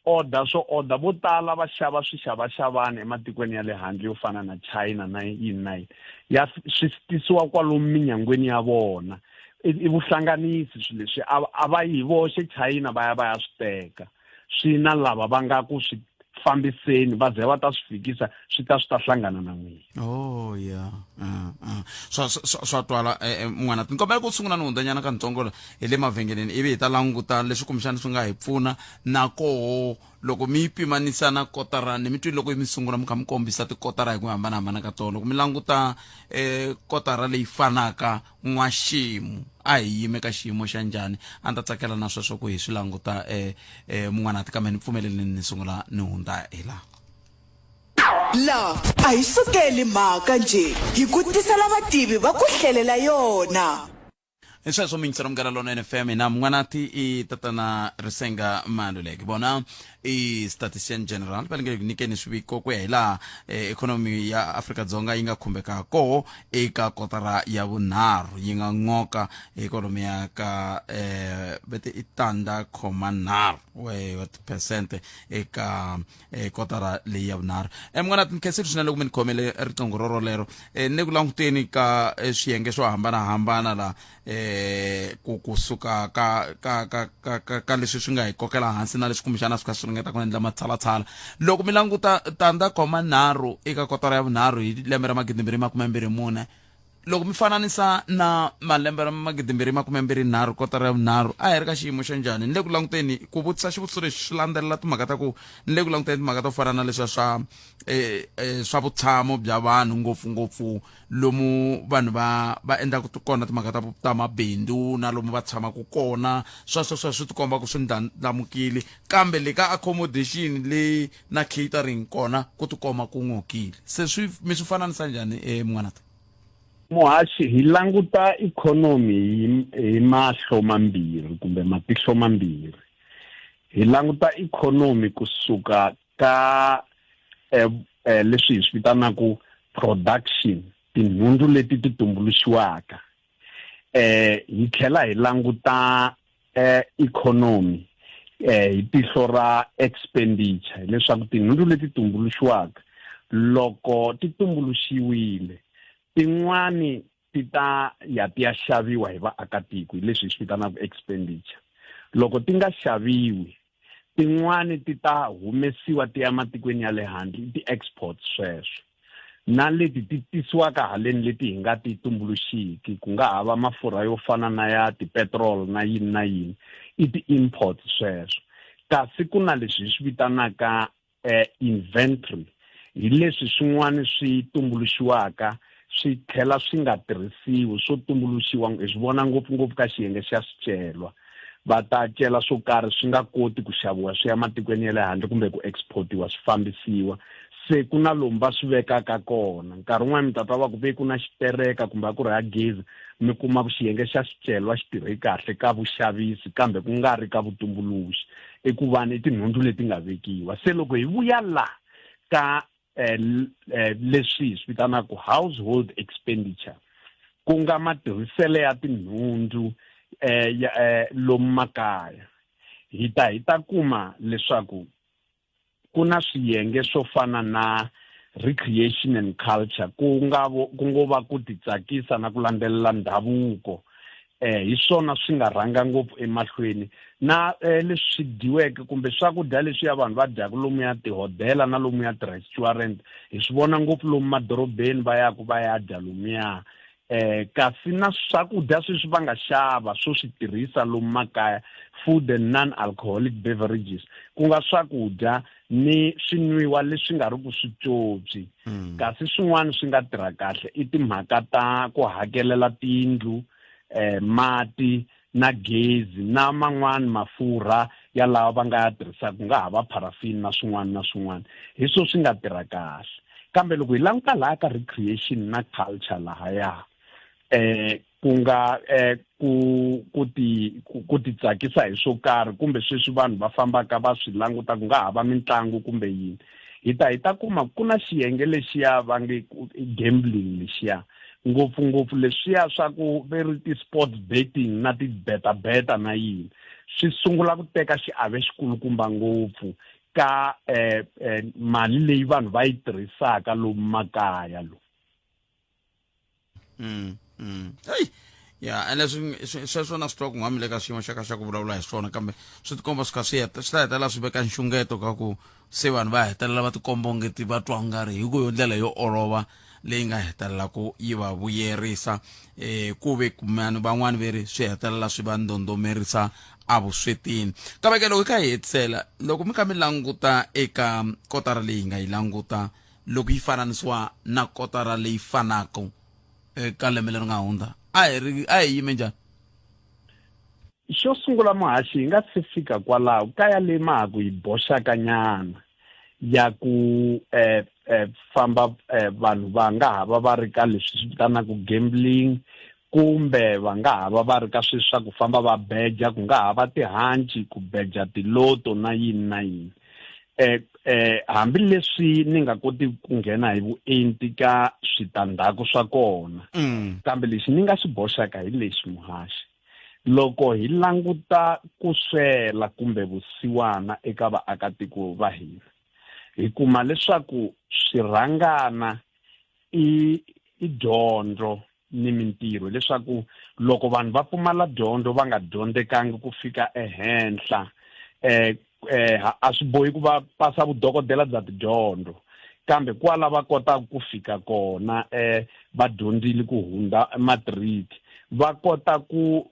order swo order vo tala va xava swixavaxavani ematikweni ya le handle yo fana na China na yini na yini ya swi tisiwa kwalomu minyangweni ya vona i vuhlanganisi swilo leswi a va yi hi voxe China va ya va ya swi teka swi na lava va nga ku swi fambiseni va ze va ta swi fikisa swi ta swi ta hlangana na n'wina oh yeah uh, uh. swa swa swa twala eh, eh, n'wana ni kombela ku sungula ni hundzanyana kantsongo hi le mavhengeleni ivi hi ta languta leswi kumbexana swi nga hi pfuna na koho loko mi yi pimanisa na kotara ni mi twile loko mi sungula mi kha mi kombisa tikotara hi ku hambanahambana ka tona loko mi languta um kotara leyi fanaka n'waxemu a hi yime ka xiyimo xa njhani a ni ta tsakela na sweswo ku hi swi languta um um mun'wana kambe ni pfumeleleni ni sungula ni hundza hi laha La a hi sukeli mhaka njhe hi ku tisela vativi va ku hlelela yona. Hi sweswo miyingiselo Munghana Lonene FM hina mun'wanati i tatana Risenga Maluleke vona i statistician general va le nge nyikeni swiviko ku ya hi laha eh, ikhonomi ya Afrika-Dzonga yi nga khumbeka koho eka kotara ya vunharhu yi nga n'oka ikhonomi ya ka eh, vete i tandza khoma nharhu wa tiphesente eka eh, kotara leyi ya vunharhu eh, munghana tinkhensile swinene loko mi ni khomele riqingho rorolero eh, ni le ku languteni ka eh, swiyenge swo hambanahambana la eh, ku kusuka ka ka ka ka ka, ka leswi swi nga hi kokela hansi na leswi kumbexana swi kha swi ringeta ku endla matshalatshala loko mi languta tandza khoma nharhu eka kotara ya vunharhu hi lembe ra magidimbirhi makumembirhi mune loko mi fananisa na malembe ra magidimbirhi makumembirhi nharhu kotara ya vunharhu a hi ri ka xiyimo xa njhani ni le ku languteni ku vutisa xivutiso lexi swi landzelela timhaka ta ku ni le ku languteni timhaka to fana na leswiya swa eh, eh, swa vutshamo bya vanhu ngopfungopfu lomu vanhu va va endlaka kona timhaka ta ta mabindzu na lomu va tshamaka kona sweswo swa swi tikomba ku swi ndlandlamukile kambe le ka accommodation leyi na catering kona ku tikomba ku n'okile se swi mi swi fananisa njhani eh, mun'wanata Muhaxi, hi languta ikhonomi hi, hi mahlo mambirhi kumbe matihlo mambirhi. Hi languta ikhonomi kusuka ka eh, eh, leswi hi swi vitanaka production, tinhundzu leti ti tumbuluxiwaka. Eh, hi tlhela hi languta eh, ikhonomi eh, hi tihlo ra expenditure, leswaku tinhundzu leti tumbuluxiwaka loko ti tumbuluxiwile tin'wani ti ta ya ti ya xaviwa hi vaakatiko, hi leswi hi swi vitanaka expenditure. Loko ti nga xaviwi, tin'wani ti ta humesiwa ti ya matikweni ya le handle, i ti-exports sweswo. Na leti ti tisiwaka haleni leti hi nga ti tumbuluxiki, ku nga ha va mafurha yo fana na ya ti-petrol na yini na yini, i ti-imports sweswo. Kasi ku na leswi hi swi vitanaka eh, inventory, hi leswi swin'wana swi tumbuluxiwaka swi tlhela swi nga tirhisiwi, swo tumbuluxiwa, hi swi vona ngopfungopfu ka xiyenge xa swicelwa. Va ta cela swo karhi swi nga koti ku xaviwa swi ya matikweni ya le handle kumbe ku exportiwa swi fambisiwa, se ku na lomu va swi vekaka kona. Nkarhi wun'wana mi ta twa va ku ve ku na xitereka kumbe a ku ri ha gezi, mi kuma ku xiyenge xa swicelwa xi tirhe kahle ka vuxavisi kambe ku nga ri ka vutumbuluxi, i ku va ni tinhundzu leti nga vekiwa. Se loko hi vuya la ka eh, eh, leswi hi swi vitanaka household expenditure, ku nga matirhiselo ya tinhundzu eh, ya, eh, lomu makaya, hi ta hi ta kuma leswaku ku na swiyenge swo fana na recreation and culture, ku nga ku ngo va ku titsakisa na ku landzelela ndhavuko, eh hi swona swi nga rhanga ngopfu emahlweni na eh, leswi swi dyiweke kumbe swakudya leswi ya vanhu va dyaka lomu ya tihodela na lomu ya ti-restaurant, hi swi vona ngopfu lomu madorobeni va yaku va ya dya lomuya. Eh, kasi na swakudya sweswi va nga xava swo swi tirhisa lomu makaya, food and non-alcoholic beverages, ku nga swakudya ni swinwiwa leswi nga ri ku switswotswi. Kasi swin'wana swi nga tirha kahle i timhaka ta ku hakelela tindlu, eh, mati na gezi na man'wana mafurha ya lawa va nga ya tirhisaka, ku nga ha va parafini na swin'wana na swin'wana, hi swo swi nga tirha kahle. Kambe loko hi languta laha ka recreation na culture lahaya, eh, ku nga, eh, ku, ku ti, ku, ku titsakisa hi swo karhi kumbe sweswi vanhu va fambaka va swi languta, ku nga ha va mitlangu kumbe yini, hi ta hi ta kuma ku na xiyenge lexiya va nge i gambling lexiya, ngopfungopfu leswiya swa ku ve ri ti-sports betting na ti-beta-beta na yini, swi sungula ku teka xiave xikulukumba ngopfu ka, eh, eh, mali leyi vanhu va yi tirhisaka lomu makaya lomu. Hey, ya ene sweswo na swi twa ku nga mi le ka xiyimo xa ka xa ku vulavula hi swona, kambe swi tikomba swi kha swi heta, swi ta hetelela swi veka nxungeto ka ku se vanhu va hetelela va tikomba ongeti va twa ungari hi ku yo ndlela yo olova leyi nga hetelela ku yi va vuyerisa, eh, ku ve kumani van'wani ve ri swi hetelela swi va ndondomerisa evuswetini. Kambe ke loko hi kha hi hetisela, loko mi kha mi languta eka kotara leyi hi nga yi languta loko yi fananisiwa na kotara leyi fanaka eka lembe leri nga hundza, a hi ri a hi yime njhani? Xo sungula muhaxi, hi nga se fika kwalaho kaya leyi ma ha ku yi boxaka nyana ya ku, eh, eh, famba, eh, vanhu va nga ha va va ri ka leswi swi vitanaka gambling kumbe va nga ha va va ri ka sweswi swa ku famba va beja ku nga ha va tihanci ku beja tiloto na yini na yini eh eh hambileswi ni nga koti ku nghena hi vuenti ka switandzhaku swa kona mm. kambe lexi ni nga xi boxaka hi lexi muhaxi loko hi languta ku swela kumbe vusiwana eka vaakatiko va hina hi kuma leswaku swirhangana i i dyondzo ni mintirho leswaku loko vanhu va pfumala dyondzo va nga dyondzekangi ku fika ehenhla eh eh a swi bohi ku va pasa vudokodela bya tidyondzo kambe kwala va kotaka ku fika kona eh va dyondzile ku hundza matric va kota ku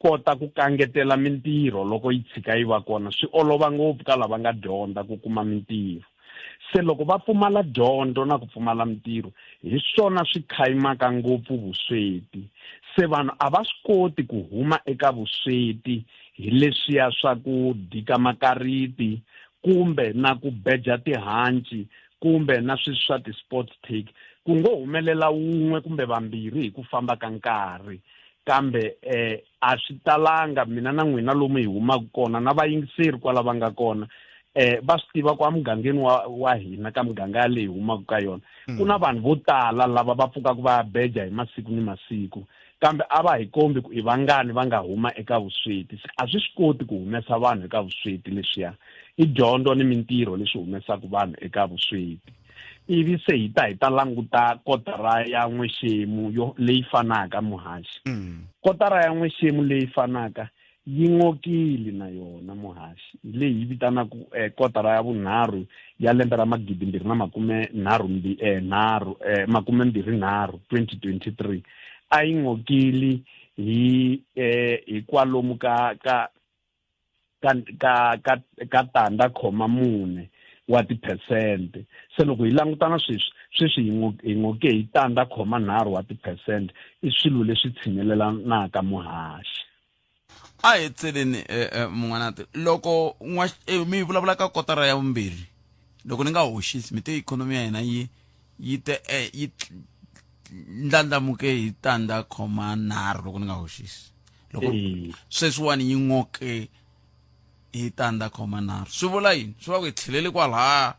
kota ku kangetela mintirho loko yi tshika yi va kona swi olova ngopfu ka lava nga dyondza ku kuma mintirho se loko va pfumala dyondzo na ku pfumala mintirho hi swona swi khayimaka ngopfu vusweti se vanhu a va swi koti ku huma eka vusweti hi leswiya swa ku dika makariti kumbe na ku beja tihanci kumbe na sweswi swa ti-sports take ku ngo humelela wun'we kumbe vambirhi hi ku famba ka nkarhi kambe eh a swi talanga mina na n'wina lomu hi humaka kona na vayingiseri kwala va nga kona eh va swi tiva ku emugangeni wa wa hina ka muganga yaleyi humaka ka yona mm. ku na vanhu vo tala lava va pfukaka va ya beja hi masiku ni masiku kambe a va hi kombi ku i vangani va nga huma eka vusweti se a swi swi koti ku humesa vanhu eka vusweti leswiya i dyondzo ni mintirho leswi humesaka vanhu eka vusweti ivi se hi ta hi ta languta kotara ya n'wexemu yo leyi fanaka muhaxi mm. kotara ya n'wexemu leyi fanaka yi n'okile na yona muhaxi leyi yi vitanaka eh, kotara ya vunharhu ya lembe ra magidimbirhi na makume nharhu eh, nharhu eh, makume mbirhi nharhu 2023 a yi n'okile hi eh, hi kwalomu ka ka ka ka ka ka tandza khoma mune wa tiphesente se loko hi langutana sweswi sweswi hi ngoke hi tandza khoma nharhu wa tiphesente i swilo leswi tshinelelanaka muhaxi a hi tseleni eh, eh, mun'wanati loko eh, mi vulavula ka kotara ya vumbirhi loko ni nga hoxisi mi te ikhonomi ya hina yi yi te yi ndlandlamuke hi tandza khoma nharhu loko ni nga hoxisi loko sweswiwani yi n'oke hi tandza khoma nharhu swi vula yini swi va ku hi tlhelele kwalaya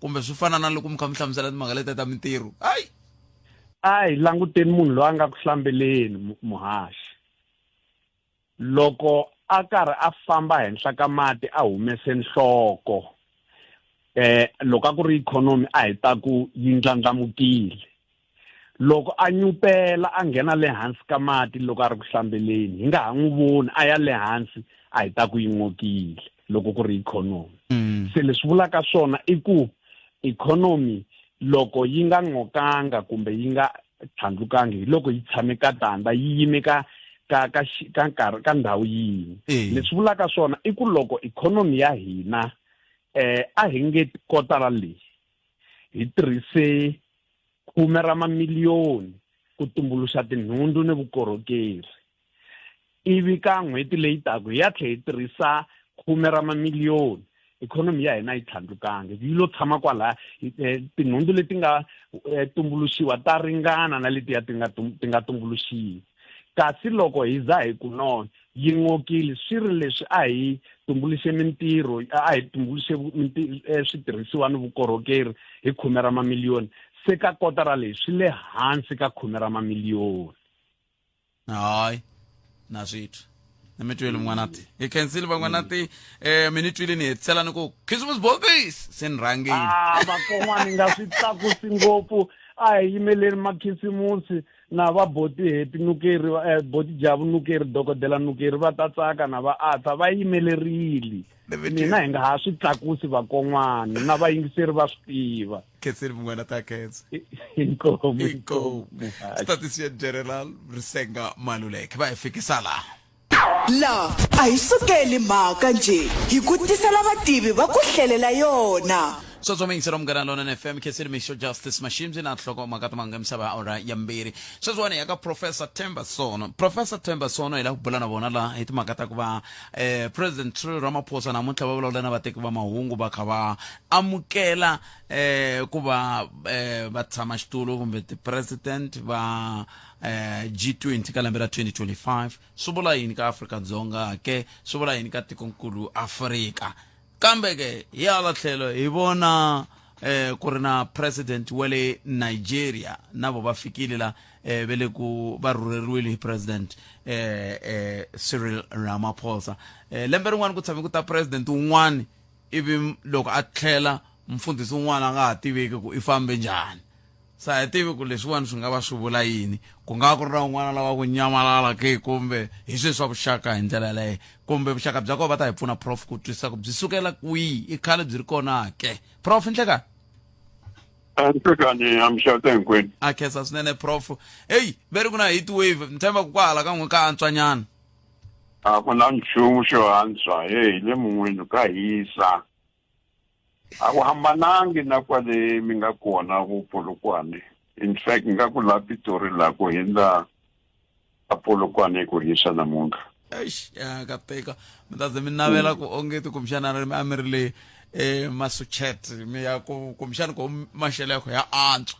kumbe swi fana na loko mi kha mi hlamusela timhaka letiya ta mintirho hayi a hi languteni munhu loyi a nga ku hlambeleni muhaxi loko a karhi a famba henhla ka mati a humese nhloko eh loko a ku ri ikhonomi a hi ta ku yi ndlandlamukile loko a nyupela a nghena le hansi ka mati loko a ri ku hlambeleni hi nga ha n'wi voni a ya le hansi a hi ta ku yi n'okile loko ku ri ikhonomi mm. se leswi vulaka swona i ku ikhonomi loko yi nga n'okanga kumbe yi nga tlhandlukangi hi loko yi tshame ka tanda yi yime ka ka ka ka nkarhi ka ndhawu yin'we eh. leswi vulaka swona i ku loko ikhonomi ya hina eh a hi nge kotara leyi hi tirhise khume ra mamiliyoni ku tumbuluxa tinhundzu ni vukorhokeri ivi ka n'hweti leyi taka hi ya tlhela hi tirhisa khume ra mamiliyoni ikhonomi ya hina yi tlhandlukanga yi lo tshama kwalaya eh, tinhundzu leti nga eh, tumbuluxiwa ta ringana na letiya ti nga ti nga tumbuluxiwa kasi loko hi za hi ku no yi n'okile swi ri leswi a hi tumbuluxe mintirho a hi tumbuluxe eh, switirhisiwa ni vukorhokeri hi khume ra mamiliyoni se ka kotara leyi swi le hansi ka khume ra mamiliyoni hayi na swi twa na mi twile n'wanati hi khensile van'wanati um mi ni twile ni hetisela ni ku christmas bokis se ni rhangile ah, vakon'wani nga swi tlakusi ngopfu a hi yimeleni makhisimusi na va boti happy nukeri eh, boti javu nukeri dokodela nukeri va ta tsaka na va atsa va yimelerile mina hi nga ha swi tlakusi vakon'wana na vayingiseri va swi tiva khenseni mun'wana ta khensa inkomu inkomu statistician general risenga maluleke va hi fikisa laha La a hi sukeli mhaka njhe hi ku tisela vativi va ku hlelela yona. Sweswo miyingiselo Munghana Lonene FM Khensile Mixo Justice Mashimzi na nhloko mhaka ta mahungu ya misava ya awara ya mbirhi. Sweswiwani hi ya ka Professor Themba Sono. Professor Themba Sono hi lava ku bula na vona la hi timhaka ta ku va eh, President Cyril Ramaphosa namuntlha va vulavula na vateki va mahungu va kha va amukela eh, ku va eh, va tshama xitulu kumbe ti-president va eh, G20 ka lembe ra 2025. Swi vula yini ka Afrika-Dzonga ke? Swi vula yini ka tikonkulu Afrika? Kambe ke hi hala tlhelo hi vona eh ku ri na president wa le Nigeria na vo va fikile la eh ve le ku va rhurheriwile hi president eh eh Cyril Ramaphosa. Eh lembe rin'wana ku tshame ku ta president wun'wana ivi loko a tlhela mfundhisi wun'wana a nga ha tiveki ku i fambe njhani. Sa hi tivi ku leswiwani swi nga va swi vula yini. Ku nga va ku ri na un'wana lava ku nyamalala ke kumbe hi swihi swa vuxaka hi ndlela yaleyo. Kumbe vuxaka bya kona va ta hi pfuna prof ku twisisa ku byi sukela kwihi, i khale byi ri kona ke. Prof nhlekani. Nhlekani amixata hinkwenu. A khensa swinene prof. Heyi ve ri ku na heat wave ni tshemba ku kwahala ka n'we ka antswanyana. A ku na nchumu xo antswa heyi le mun'wini ka hisa. A ku hambanangi na kwale mi nga kona ku Polokwane. In fact nga ku la Pitori la ku hindza a Polokwane ku hisa namuntlha. Eish, ya ka teka mi ta ze mi navela ku onge ti kumbexana a mi ri le eh Massachusetts mi ya ku kumbexana ku maxelo ya ku ya antswa.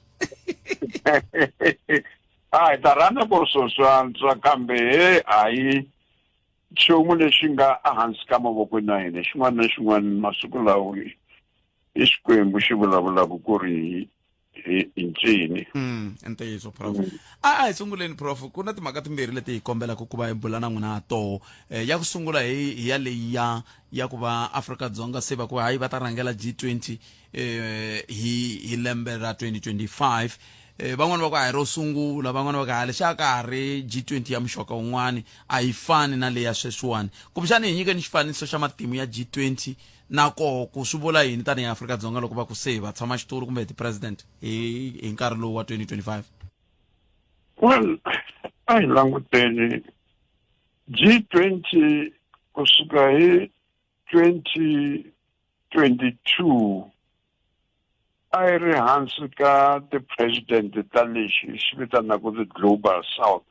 A hi ta rhandza ku ri swilo swi antswa kambe he a yi nchumu lexi nga ehansi ka mavokweni ya hina xin'wana na xin'wana masiku lawa i Xikwembu xi vulavulaka ku ri hi hi ncini. I ntiyiso prof. A a hi sunguleni prof, ku na timhaka timbirhi leti hi kombelaka ku va hi bula na n'wina ha toho. Eh, ya ku sungula hi hi ya leyi ya ya ku va Afrika-Dzonga se va ku hayi va ta rhangela G20 eh hi hi lembe ra 2025. Eh, van'wani va ku a hi ro sungula, van'wani va ku ha lexa ka ha ri G20 ya muxaka wun'wani a yi fani na leya sweswiwani. Kumbexani hi nyikeni xifaniso xa matimu ya G20 na koho ku swi vula yini tanihi Afrika-Dzonga loko va ku se va tshama xitulu kumbe ti-president hi hi nkarhi lowu wa 2025? Well, a hi languteni G20 kusuka hi 2022 a yi ri hansi ka ti-president ta lexi hi xi vitanaka the Global South.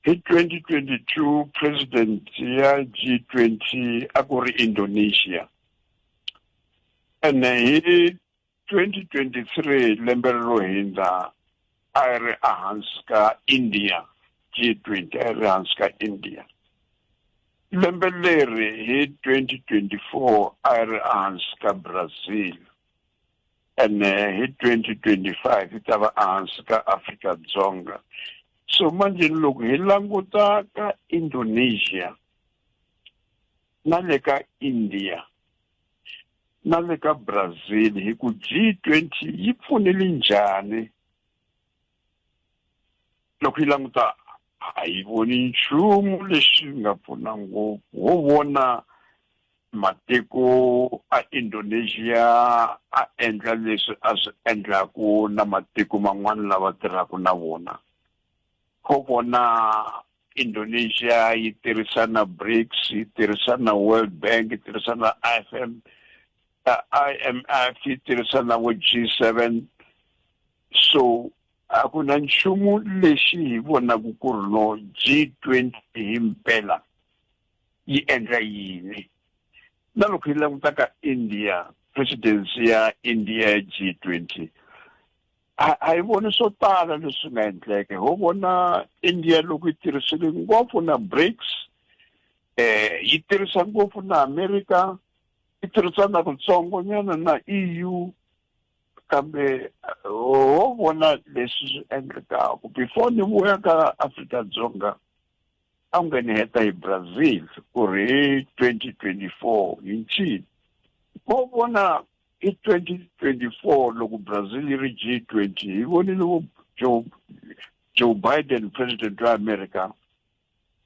Hi 2022 president ya G20 a ku ri Indonesia. Ene hi 2023 lembe ro hindza a yi ri ehansi ka India G20 a yi ri hansi ka India. Lembe leri hi 2024 a yi ri ehansi ka Brazil ene hi 2025 yi ta va ehansi ka Afrika-Dzonga. So manje loko hi languta ka Indonesia na le ka India na le ka Brazil hi ku G20 yi pfunile njhani loko yi languta a yi voni nchumu lexi nga pfuna ngopfu ho vona matiko a Indonesia a endla leswi a swi endlaku na matiko man'wana lava tirhaka na vona ho vona Indonesia yi tirhisa na BRICS yi tirhisa na World Bank yi tirhisa na IFM IMF yi tirhisa na vo G7 so a ku na nchumu lexi hi vonaka ku ri no G20 hi mpela yi endla yini na loko hi languta ka India presidency ya India ya G20 a hi voni swo tala leswi nga endleka ho vona India loko yi tirhisile ngopfu na BRICS eh yi tirhisa ngopfu na America yi tirhisa na kutsongo nyana na EU kambe ho vona leswi swi endlekaka before ni vuya ka Afrika-Dzonga a nge ni heta hi Brazil ku ri hi 2024 hi ncini ho vona hi 2024 loko Brazil yi ri G20 hi vonile vo Joe, Joe Biden president wa America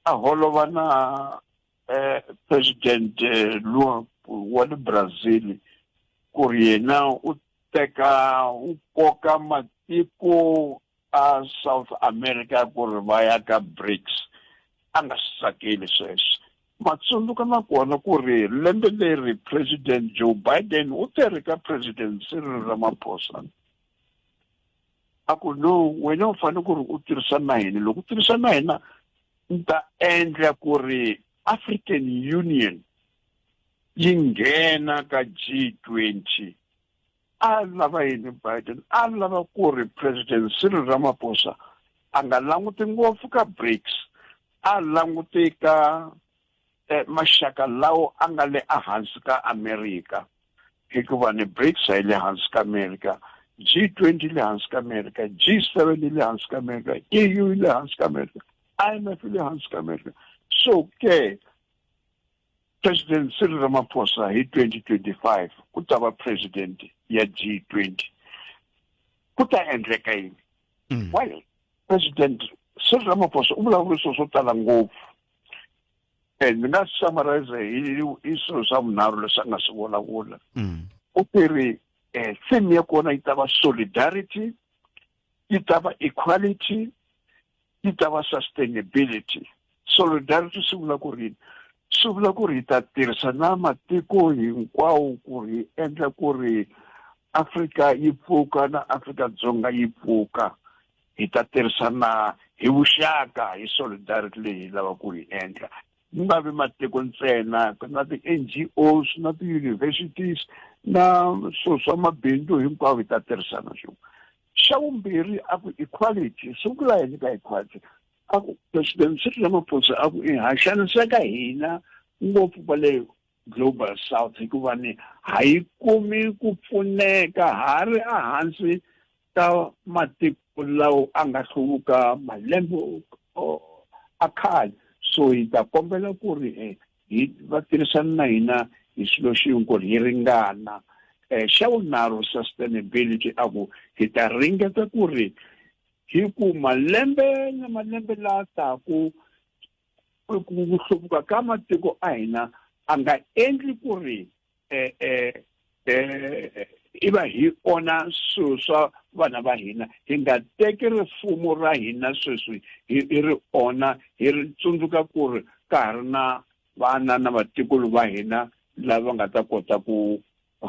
a holova na eh, president eh, luwa wa le Brazil ku ri yena u teka u koka matiko a South America ku ri va ya ka BRICS a nga swi tsakeli sweswo. Ma tsundzuka na kona ku ri lembe leri President Joe Biden u tere ka President Cyril Ramaphosa a ku no wena u fanele ku ri u tirhisana na hina loko u tirhisana na hina ni ta endla ku ri African Union yi nghena ka G20 a lava yini Biden a lava ku ri President Cyril Ramaphosa a nga languti ngopfu ka BRICS a langute ka eh, maxaka lawo a nga le ehansi ka America hikuva ni BRICS a yi le hansi ka America G20 yi le hansi ka America G7 yi le hansi ka America EU yi le hansi ka America IMF yi le hansi ka America so ke President Cyril Ramaphosa hi 2025 ku ta va president ya G20 ku ta endleka yini mm. well President Cyril Ramaphosa u vulavule swilo swo tala ngopfu and ni nga summarize hi hi swilo swa vunharhu leswi a nga swi vulavula mm. u teri um theme ya kona yi ta va solidarity yi ta va equality yi ta va sustainability solidarity swi vula ku ri swi vula ku ri hi ta tirhisa na matiko hinkwawo ku ri hi endla ku ri Afrika yi pfuka na Afrika-Dzonga yi pfuka hi ta tirhisana hi vuxaka hi solidarity leyi hi lavaka ku yi endla ku nga vi matiko ntsena na ti-N_G_Os na ti-universities na swilo swa mabindzu hinkwavo hi ta tirhisana swin'we xa vumbirhi a ku equality swi vula yini ka equality a ku president Cyril Ramaphosa a ku ha xaniseka hina ngopfu kwale global south hikuva ni ha yi kumi ku pfuneka ha ri ehansi ka matiko lawo a nga hluvuka malembe a khale so hi ta kombela ku ri eh, hi va tirhisana na hina hi swilo xin'we ku ri hi ringana um xa vunharhu sustainability a ku hi ta ringeta ku ri hi ku malembe na malembe laha taku ku hluvuka ka matiko a hina a nga endli ku ri eh, eh, eh, i va hi onha swilo swa vana va hina hi nga teki rifumo ra hina sweswi hi ri onha hi ri tsundzuka ku ri ka ha ri na vana na vatikulu va hina lava nga ta kota ku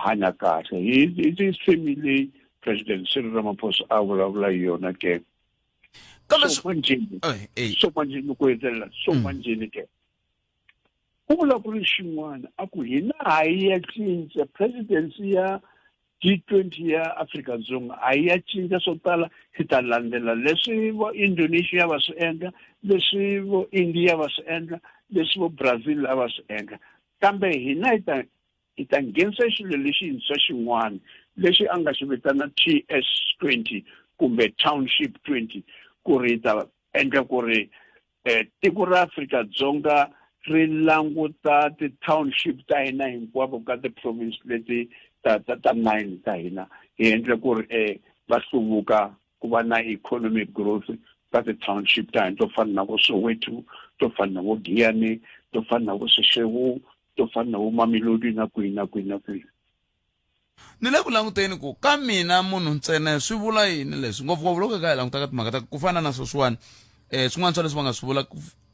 hanya kahle hi hi theme leyi president Cyril Ramaphosa a vulavula hi yona ke kambe so manjheni so manjheni ku hetelela so mm. manjheni ke ku vula ku ri xin'wana a ku hina ha yi ya cinca presidency ya G20 ya Afrika-Dzonga a yi ya cinca swo tala hi ta landzela leswi vo Indonesia va swi endla leswi vo India va swi endla leswi vo Brazil a va swi endla kambe hina hi ta hi ta nghenisa xilo lexintshwa xin'wana lexi a nga xi vitana TS 20 kumbe Township 20 ku ri hi ta endla ku ri eh, tiko ra Afrika-Dzonga ri languta ti-township ta hina hinkwavo ka ti-province leti ta ta ta nine ta hina hi endla ku ri eh, va hluvuka ku va na economic growth ka ti-township ta hina to fana na vo Soweto to fana na vo Giyani to fana na vo Seshego to fana na vo Mamelodi na kwihi na kwihi na kwihi ni le ku languteni ku ka mina munhu ntsena swi vula yini leswi ngopfungopfu loko ka hi languta ka timhaka ta ku fana na sweswiwani um swin'wana swa leswi va nga swi vula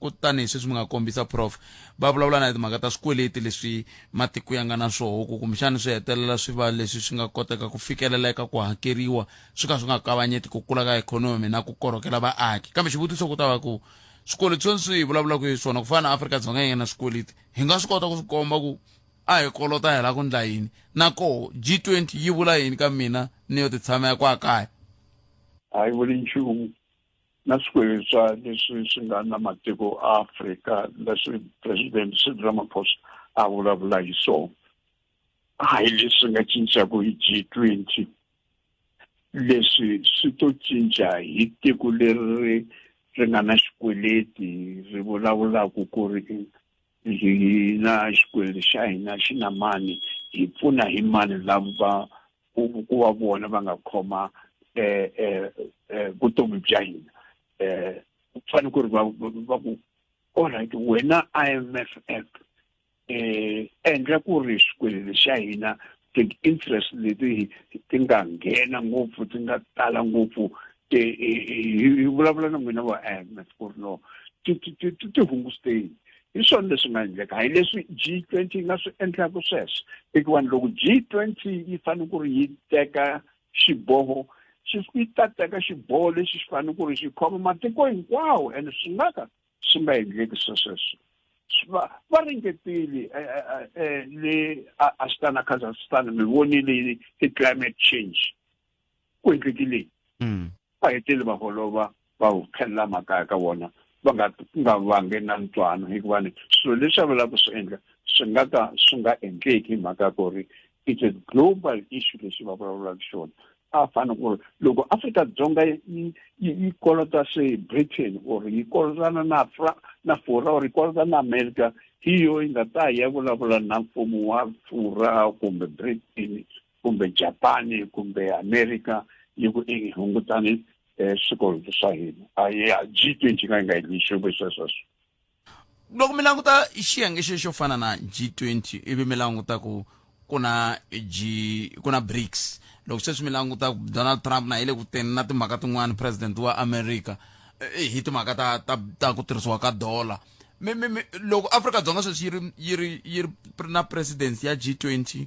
ku tanihi sweswi mi nga kombisa prof va vulavula na hi timhaka ta swikweleti leswi matiko ya nga na swoho ku kumbexani swi hetelela swi va leswi swi nga koteka ku fikeleleka ku hakeriwa swi ka swi nga kavanyeti ku kula ka ikhonomi na ku korhokela vaaki kambe xivutiso ku ta va ku swikweleti sweswi hi vulavulaka hi swona ku fana na Afrika-Dzonga yi nga na swikweleti hi nga swi kota ku swi komba ku a hi kolota hi lava ku ndla yini na koho G20 yi vula yini ka mina ni yo titshamela kwa kaya a yi vuli nchumu na swikweleti swa leswi swi nga na matiko a Afrika leswi president Cyril Ramaphosa a vulavula hi swona a hi leswi nga cincaka hi G20 leswi swi to cinca hi tiko leri ri nga na xikweleti ri vulavulaka ku ri hina xikweleti xa hina xi na mani hi pfuna hi mani lava va ku va vona va nga khoma eh, eh, eh, vutomi bya hina eh ku fanele ku ri va va ku alright wena IMF eh endla ku ri xikweleti xa hina ti-interest leti ti nga nghena ngopfu ti nga tala ngopfu hi vulavula na n'wina va IMF ku ri no ti ti ti ti hunguteni. Hi swona leswi nga endleka, hi leswi G20 yi nga swi endlaka sweswo. Hikuva loko G20 yi fanele ku ri yi teka xiboho, xi yi ta teka xiboho lexi xi fanele ku ri xi khoma matiko hinkwawo, and swi nga ka swi nga endleki swesweswo. Va va ringetile eh, eh, eh, le Astana, Kazakhstan, mi vonile hi climate change ku endlekile va hetele va holova, va tlhelela makaya ka vona va nga nga vange na ntwano, hikuva ni swilo leswi a va lava ku swi endla swi nga ka swi nga endleki hi mhaka ya ku ri it's a global issue lexi va vulavulaka xona. A fanele ku ri loko Afrika-Dzonga yi yi kolota se Britain or yi kolotana na na Fura or yi kolota na America, hi yo yi nga ta ya vulavula na mfumo wa Fura kumbe Britain kumbe Japan kumbe America yi ku i hungutani swikoloto swa hina. A ya G20 nga yi nga endli nchumu sweswo. Loko mi languta xiyenge xexo xo fana na G20, ivi mi languta ku ku na G ku na BRICS, loko sweswi mi languta Donald Trump na yi le ku teni na timhaka tin'wana, president wa America, hi timhaka ta ta ta ku tirhisiwa ka dollar, mi mi mi loko Afrika-Dzonga sweswi yi ri yi ri yi ri na presidency ya G20,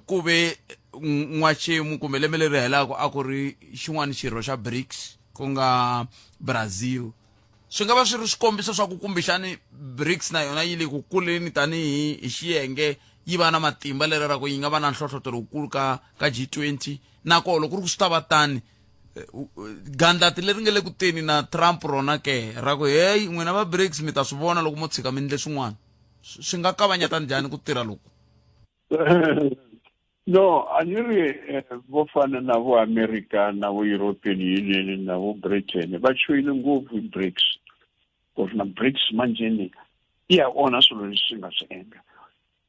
ku ve n'waxemu kumbe lembe leri helaka a ku ri xin'wana xirho xa BRICS ku nga Brazil, swi nga va swi ri swikombiso swa ku kumbexani BRICS na yona yi le ku kuleni tanihi hi xiyenge, yi va na matimba lera ra ku yi nga va na nhlohlotelo wukulu ka ka G20. Nakona loko ku ri ku swi ta va tani, gandlati leri nga le ku teni na Trump rona ke ra ku heyi n'wina va BRICS mi ta swi vona loko mo tshika mi endle swin'wana, swi nga kavanyeta njhani ku tirha loku? No, a ni ri vo fana na vo America na vo European Union na vo Britain va chuhile ngopfu hi BRICS, ku ri na BRICS manjheni yi ya onha swilo leswi nga swi endla.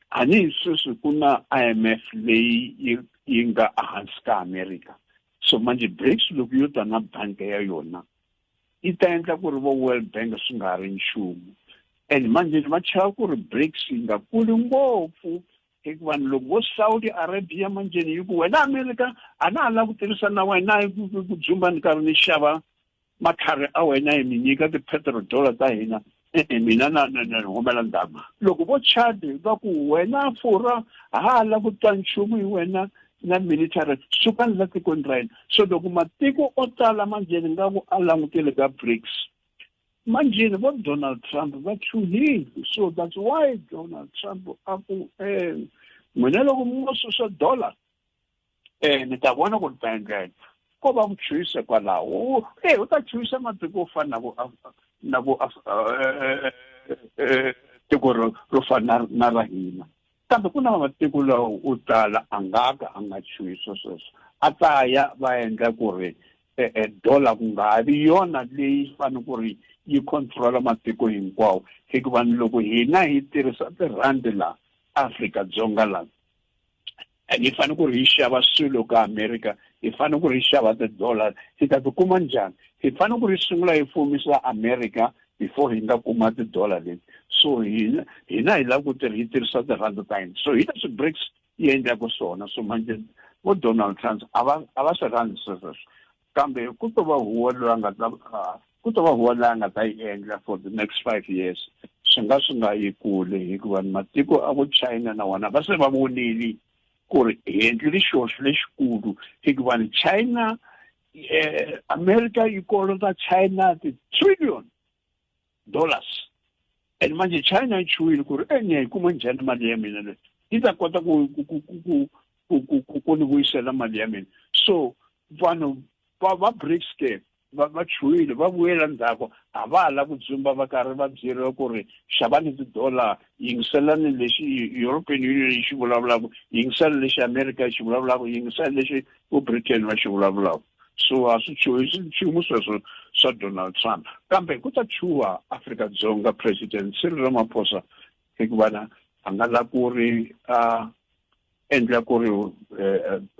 Tanihi sweswi ku na IMF leyi yi yi nga ehansi ka America, so manjhe BRICS loko yo ta na bangi ya yona yi ta endla ku ri vo World Bank swi nga ha ri nchumu. And manjhe va chava ku ri BRICS yi nga kuli ngopfu, hikuva loko vo Saudi Arabia manjheni yi ku wena America a na ha lavi ku tirhisana na wena ku dzumba ni karhi ni xava matlhari a wena, yi mi nyika ti-petrodollar ta hina, e-e mina na na na humela ndzhaku. Loko vo Chad va ku wena Fura ha ha lavi ku twa nchumu hi wena na military, sukani la tikweni ra hina. So loko matiko o tala manjheni nga ku a langutele ka BRICS, manjheni vo Donald Trump va chuhile. So that's why Donald Trump a ku n'wina loko mi ngo susa dollar, ni ta vona ku ri ta endla yini. Ko va ku chuhisa kwalaho, u ta chuhisa matiko yo fana na vo na vo tiko ro ro fana na ra hina, kambe ku na matiko lawa o tala a nga ka a nga chuhisa sweswo, a ta ya va endla ku ri dollar ku nga vi yona leyi fanele ku ri yi controla matiko hinkwawo. Hikuva loko hina hi tirhisa tirhandi laha Afrika-Dzonga laha, and hi fanele ku ri hi xava swilo ka America, hi fanele ku ri hi xava ti-dollar, hi ta ti kuma njhani? Hi fanele ku ri sungula hi fumisa America before hi nga kuma ti-dollar leti. So hina hina hi lava ku hi tirhisa tirhandi ta hina. So hi leswi BRICS yi endlaka swona. So manje vo Donald Trump a va a va swi rhandzi sweswo, kambe ku to va huwa loyi a nga ta ku to va huwa loyi a nga ta yi endla for the next 5 years, swi nga swi nga yi kule, hikuva matiko a vo China na wona va se va vonile ku ri hi endlile xihoxo lexikulu, hikuva ni China, America yi kolota China ti-trillion dollars, and manje China yi chuhile ku ri ni ya yi kuma njhani mali ya mina leyi, yi ta kota ku ku ku ku ku ku ku ku ni vuyisela mali ya mina. So vanhu va va BRICS ke va va chuhile, va vuyela ndzhaku, a va ha lava ku dzumba, va karhi va byeriwa ku ri xavani ti-dollar, yingiselani lexi European Union yi xi vulavulaka, yingisela lexi America yi xi vulavulaka, yingisela lexi vo Britain va xi vulavulaka. So a swi chuhi nchumu sweswo swa Donald Trump, kambe ku ta chuha Afrika-Dzonga President Cyril Ramaphosa, hikuva na a nga lavi ku ri a endla ku ri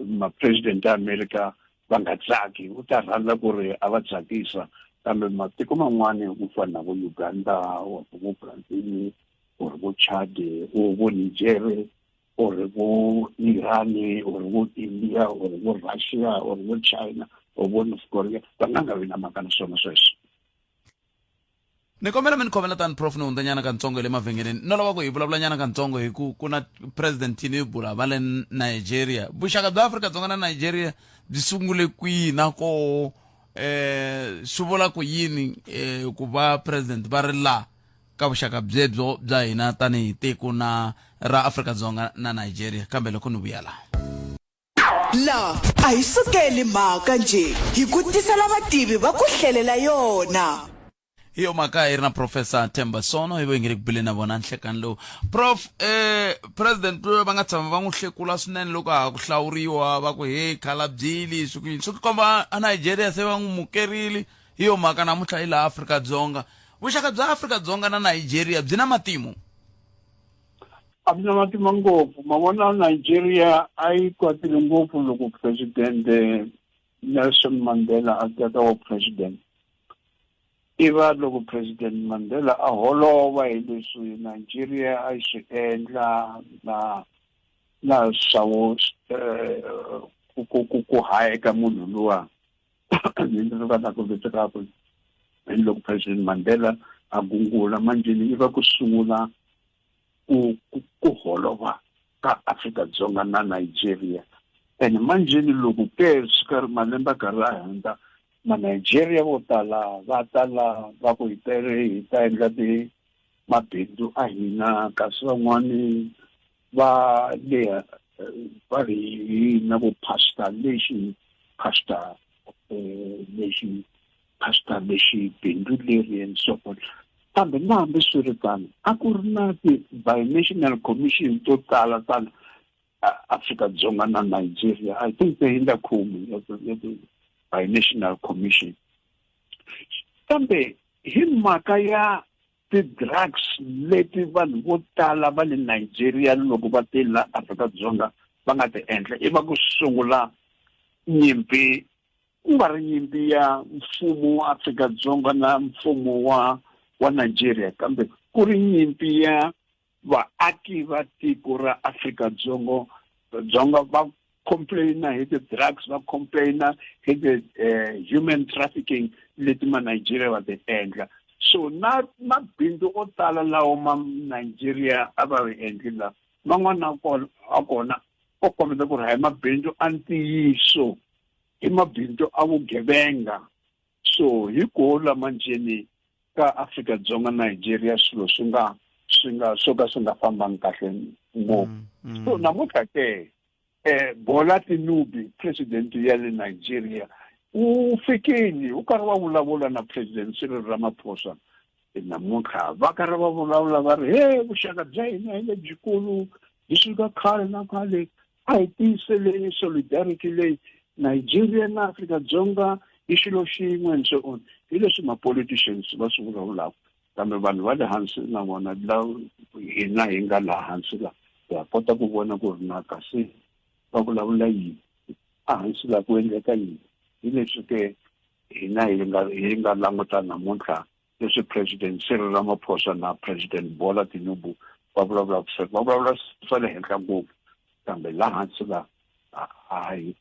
ma-president ya America va nga tsaki. U ta rhandza ku ri a va tsakisa, kambe matiko man'wani ku fana na vo Uganda or vo Brazil or vo Chad or vo Niger or vo Iran or vo India or vo Russia or vo China or vo North Korea va nga nga vi na mhaka na swona sweswo. Ni kombela mi ni khomela tani prof ni hundzanyana kantsongo hi le mavhengeleni. No lava ku hi vulavulanyana kantsongo hi ku ku na President Tinubu la va le Nigeria. Vuxaka bya Afrika-Dzonga na Nigeria byi sungule kwihi na koho eh swi vula ku yini eh ku va president va ri la ka vuxaka byebyo bya hina tanihi tiko na ra Afrika-Dzonga na Nigeria kambe loko ni vuya laha. La a hi sukeli mhaka njhe, hi ku tisela vativi va ku hlelela yona. Hi yo mhaka hi ri na Professor Themba Sono hi vo nge le ku buleni na vona nhlekani lowu. Prof, eh, President loyi va nga tshama va n'wi hlekula swinene loko ha ku hlawuriwa va ku he khalabyile swi ku yini swi tikomba a Nigeria se va n'wi mukerile hi yo mhaka namuntlha hi laha Afrika-Dzonga. Vuxaka bya Afrika-Dzonga na Nigeria byi na matimu? A byi na matima ngopfu ma vona Nigeria a yi kwatile ngopfu loko president Nelson Mandela a teka wa president i va loko president Mandela a holova hi leswi Nigeria a yi swi endla na na swawo eh, ku ku ku hayeka munhu luwa ni rivala ku vito rakwe loko president Mandela a gungula manjheni i va ku sungula ku ku holova ka Afrika-Dzonga na Nigeria and manjheni loko ke swi karhi malembe a karhi a hundza ma-Nigeria vo tala va tala va ku hi tele hi ta endla ti mabindzu a hina kasi van'wani va le va ri hina vo pastor lexi pastor lexi pastor lexi bindzu leri and so on kambe na hambi swi ri tano a ku ri na ti-binational commission to tala tala Afrika-Dzonga na Nigeria I think te hindza khume ya ti-binational commission kambe hi mhaka ya ti-drugs leti vanhu vo tala va le Nigeria loko va te la Afrika-Dzonga va nga ti endla i va ku sungula nyimpi ku nga ri nyimpi ya mfumo wa Afrika-Dzonga na mfumo wa wa Nigeria kambe ku ri nyimpi ya vaaki va tiko ra Afrika-Dzongo Dzonga va complaina hi ti-drugs va complaina hi ti-human trafficking leti ma-Nigeria va ti endla so na mabindzu o tala lawa ma Nigeria a va ri endli la man'wana a kona o kombeta ku ri hayi mabindzu a ntiyiso i mabindzu a vugevenga so hi ko lama njheni ka Afrika-Dzonga Nigeria swilo swi nga swi nga swo ka swi nga fambangi kahle ngopfu so namuntlha ke eh Bola Tinubu president ya le Nigeria u fikile u karhi wa vulavula na president Cyril Ramaphosa namuntlha va karhi va vulavula va ri he vuxaka bya hina hi lebyikulu byi suka khale na khale a hi tiyiseleni solidarity leyi Nigeria na Afrika-Dzonga i xilo xin'we and so on hi leswi ma-politicians va swi vulavulaka kambe vanhu va le hansi na vona la hina hi nga laha hansi la ha kota ku vona ku ri na kasi va vulavula yini a hansi la ku endleka yini hi leswi ke hina hi nga hi nga languta namuntlha leswi president Cyril Ramaphosa na president Bola Tinubu va vulavulaka swona va vulavula swa le henhla ngopfu kambe laha hansi la hayi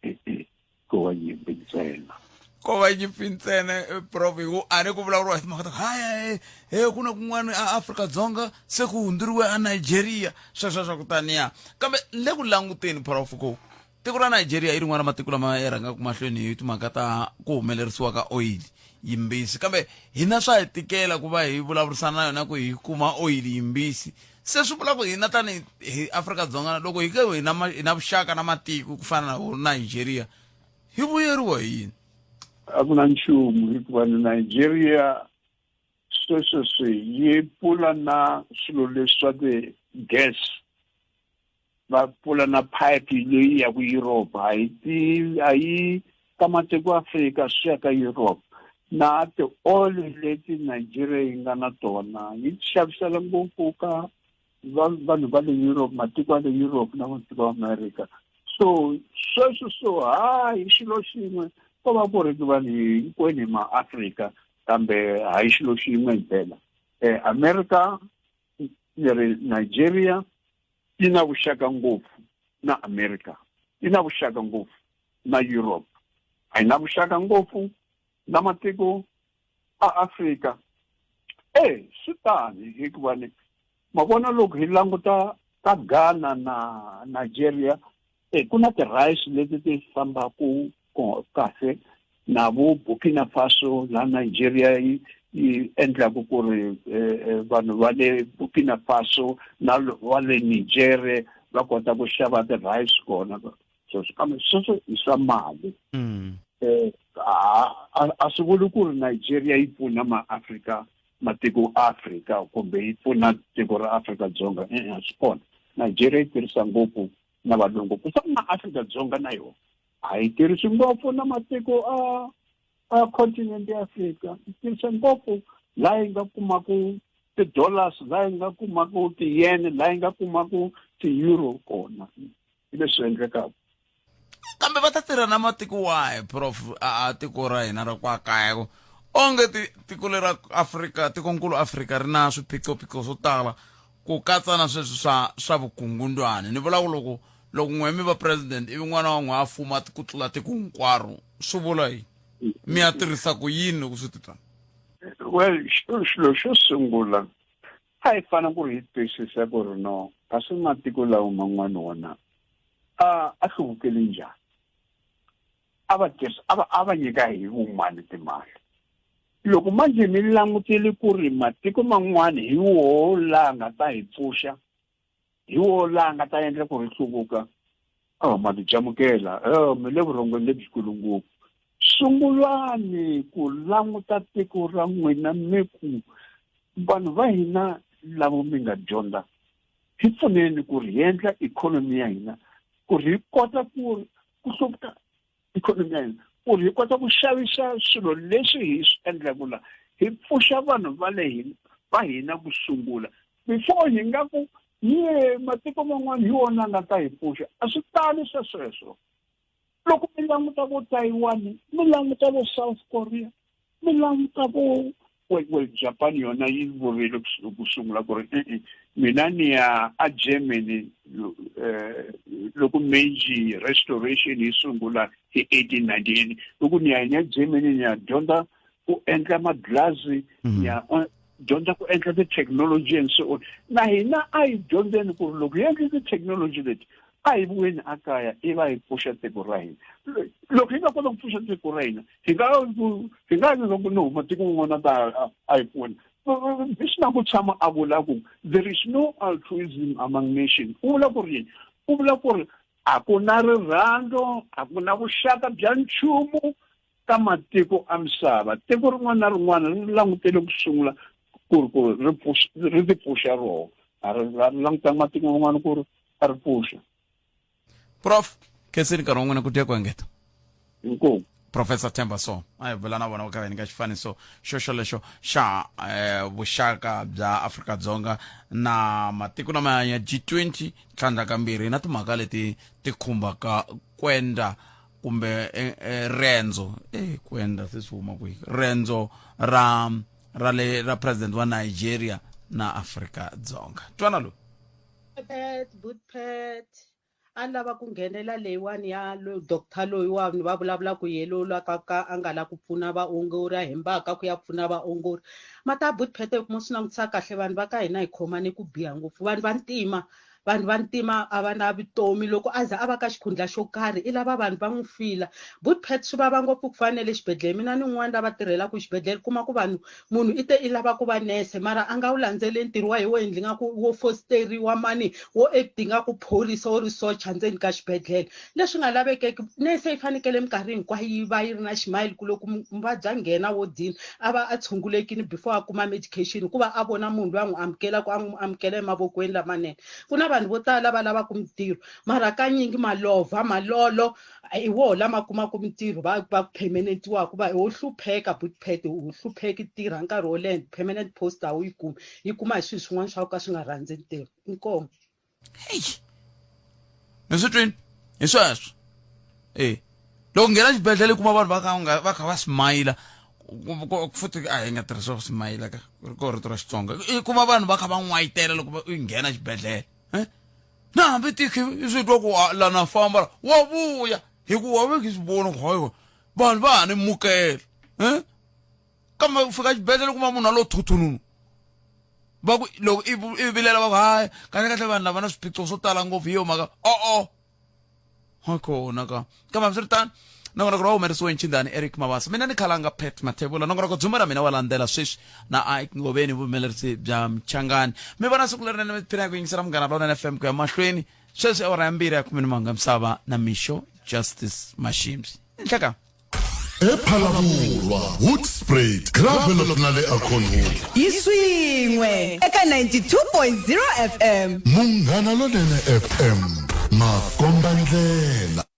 ko va nyimpi ntsena ko va nyimpi ntsena prof hi ku a ni ku vulavuriwa hi timhaka ta ku haya he ku na kun'wana a Afrika-Dzonga se ku hundzuriwe a Nigeria sweswo swa ku taniya kambe le ku languteni prof ku tiko ra Nigeria i rin'wana ra matiko lama ya rhangaka mahlweni hi timhaka ta ku humelerisiwa ka oyili yimbisi kambe hina swa hi tikela ku va hi vulavurisana na yona ku hi kuma oyili yimbisi se swi vula ku hina tani hi Afrika-Dzonga loko hi ke hi na hi na vuxaka na matiko ku fana na Nigeria hi vuyeriwa hi yini a ku na nchumu hikuva ni Nigeria sweswo swi yi pfula na swilo leswi swa ti-gas va pfula na pipe leyi ya ku Europe a yi ti a yi ka matiko Afrika swi ya ka Europe na ti-oil leti Nigeria yi nga na tona yi xavisela ngopfu ka vanhu va le Europe matiko ya le Europe na matiko ya America so sweswo so hayi xilo xin'we ko va ku ri vanhu hinkwenu hi maAfrika kambe hayi xilo xin'we ntsena America ni ri Nigeria yi na vuxaka ngopfu na America yi na vuxaka ngopfu na Europe a yi na vuxaka ngopfu na matiko a Afrika. E swi tani hikuva ni ma vona loko hi languta ka Ghana na Nigeria e ku na ti-rice leti ti fambaku kahle na vo Burkina Faso la Nigeria yi yi endlaku ku ri eh, eh, vanhu va le Burkina Faso na va le Niger va kota ku xava ti-rice kona sweswo kambe sweswo i swa mali mm. eh, a swi vuli ku ri Nigeria yi pfuna maAfrika matiko Afrika kumbe yi pfuna tiko ra Afrika-Dzonga e-e a swi kona Nigeria yi tirhisa ngopfu na valungu ku fana na Afrika-Dzonga na yona a yi tirhisi ngopfu na matiko a a continent ya Afrika yi tirhisa ngopfu laha yi nga kumaku ti-dollars laha yi nga kumaku ti-yen laha yi nga kumaku ti-euro kona hi leswi endlekaka kambe va ta tirha na matiko wahi prof a tiko ra hina ra kwa kaya ku onge tiko lera Afrika tikonkulu Afrika ri na swiphiqophiqo swo tala ku katsa na sweswi swa swa vukungundwani ni vula ku loko loko n'we mi va president ivi n'wana wa n'we a fuma ku tlula tiko hinkwaro swi vula yini mi ya tirhisa ku yini loko swi titana well xilo xo sungula a hi fanele ku ri hi twisisa ku ri no kasi matiko lawa man'wana wona a a hluvukele njhani a va tirhisa a va a va nyika hi vumani timali loko manje mi langutele ku ri matiko man'wana hi woho laha nga ta hi pfuxa hi woho laha nga ta endla ku ri hluvuka oh ma ti jamukela oh mi le vurhongweni lebyikulu ngopfu sungulani ku languta tiko ra n'wina mi ku vanhu va hina lava mi nga dyondza hi pfuneni ku ri hi endla ikhonomi ya hina ku ri hi kota ku ku hluvuka ikhonomi ya hina ku ri hi kota ku xavisa swilo leswi hi swi endlaku la hi pfuxa vanhu va le hina va hina ku sungula before hi nga ku ye matiko man'wana hi wona a nga ta hi pfuxa a swi tali swa sweswo loko mi languta vo Taiwan mi languta vo South Korea mi languta vo well, well Japan yona yi vurile ku sungula ku ri e-e mina ni ya a Germany eh, loko Meiji restoration yi sungula hi 1898 loko ni ya ni ya Germany ni ya dyondza ku endla madlazi ni ya dyondza ku endla ti-technology and so on na hina a hi dyondzeni ku ri loko hi endle ti-technology leti a hi vuyeni akaya i va hi pfuxa tiko ra hina loko hi nga kota ku pfuxa tiko ra hina hi nga hi nga vi ku no matiko man'wana ta a hi pfuna Bismarck u tshama a vula ku there is no altruism among nations u vula ku ri yini u vula ku ri a ku na rirhandzu a ku na vuxaka bya nchumu ka matiko a misava tiko rin'wana na rin'wana ri langutele ku sungula ku ri ku ri ri ti pfuxa roho a ri langutanga matiko man'wana ku ri a ri pfuxa prof khensini nkarhi wa n'wina ku dya ku engeta inkomu professor Themba so a hi vula na vona va ka va nyika xifaniso xo xolexo xa eh, vuxaka bya Afrika-Dzonga na matiko lama ya G20 tlhandlakambirhi na timhaka leti ti khumbaka kwenda kumbe eh, eh, rendzo eh kwenda se swi huma kwihi rendzo ra ra le ra president wa Nigeria na Afrika Dzonga twana lowu Pet, Bootpet a ni lava ku nghenela leyiwani ya lo doctor loyiwani va vulavulaka hi yena loyi ka ka a nga la ku pfuna vaongori a hembaka ku ya pfuna vaongori mata Bootpet loko mo swi langutisa kahle vanhu va ka hina hi khomane ku biha ngopfu vanhu va ntima vanhu va ntima a va na vutomi loko a za a va ka xikhundla xo karhi i lava vanhu va n'wi fila Bootpet swi vava ngopfu ku fana na le xibedhlele mina ni un'wana lava tirhelaka xibedhlele kuma ku vanhu munhu i te i lava ku va nese mara a nga wu landzeleli ntirho wa hi wo endli nga ku wo fosteriwa mani wo acting nga ku phorisa wo ri socha ndzeni ka xibedhlele leswi nga lavekeki nese yi fanekele minkarhi hinkwayo yi va yi ri na ximayili ku loko muvabyi a nghena wodini a va a tshungulekile before a kuma medication hikuva a vona munhu loyi a n'wi amukelaka a n'wi amukela emavokweni lamanene ku na vanhu vo tala lava lavaka mintirho mara kanyingi malovha malolo hi woho lama kumaka mintirho va va permanentiwaka va ho hlupheka butpet u hlupheki tirha nkarhi wo leha permanent post a wu yi kumi yi kuma hi swilo swin'wana swa ku ka swi nga rhandzi ntirho inkomu heyi mi swi twini hi sweswo e loko nghena xibedhlele kuma vanhu va kha va kha va smayila futhi a hi nga tirhisa ku smayila ka ko rito ra xitsonga i kuma vanhu va kha va n'wayitela loko va nghena xibedhlele eh? Na hambi tiki i swi twa ku lana famba wa vuya hikuva wa ve swi vona ku hayi vanhu va ha ni mukela eh? Kambe u fika xibedhlele kuma munhu a lo thuthununu Va ku loko i i vilela va ku hayi kahle kahle vanhu lava na swiphiqo swo tala ngopfu hi yo mhaka o-o ha kona ka kambe hambiswiritano nongonoko lowu humelerisiwe nchindani Eric Mabasa mina ni khalanga Pat Mathebula nongonoko dzumba ra mina wa landzela sweswi na Ike Ngoveni vuhumelerisi bya Mchangani mi vona siku lerinene mi tiphina hi ku yingisela Munghana Lonene FM ku ya mahlweni sweswi awara ya mbirhi ya khume ni manga misava na Mixo Justice Mashimsi nhleka ePhalaborwa, Hoedspruit, Gravelock na le Acornhoek. Hi swin'we eka 92.0 FM. Munghana Lonene FM, makombandlela.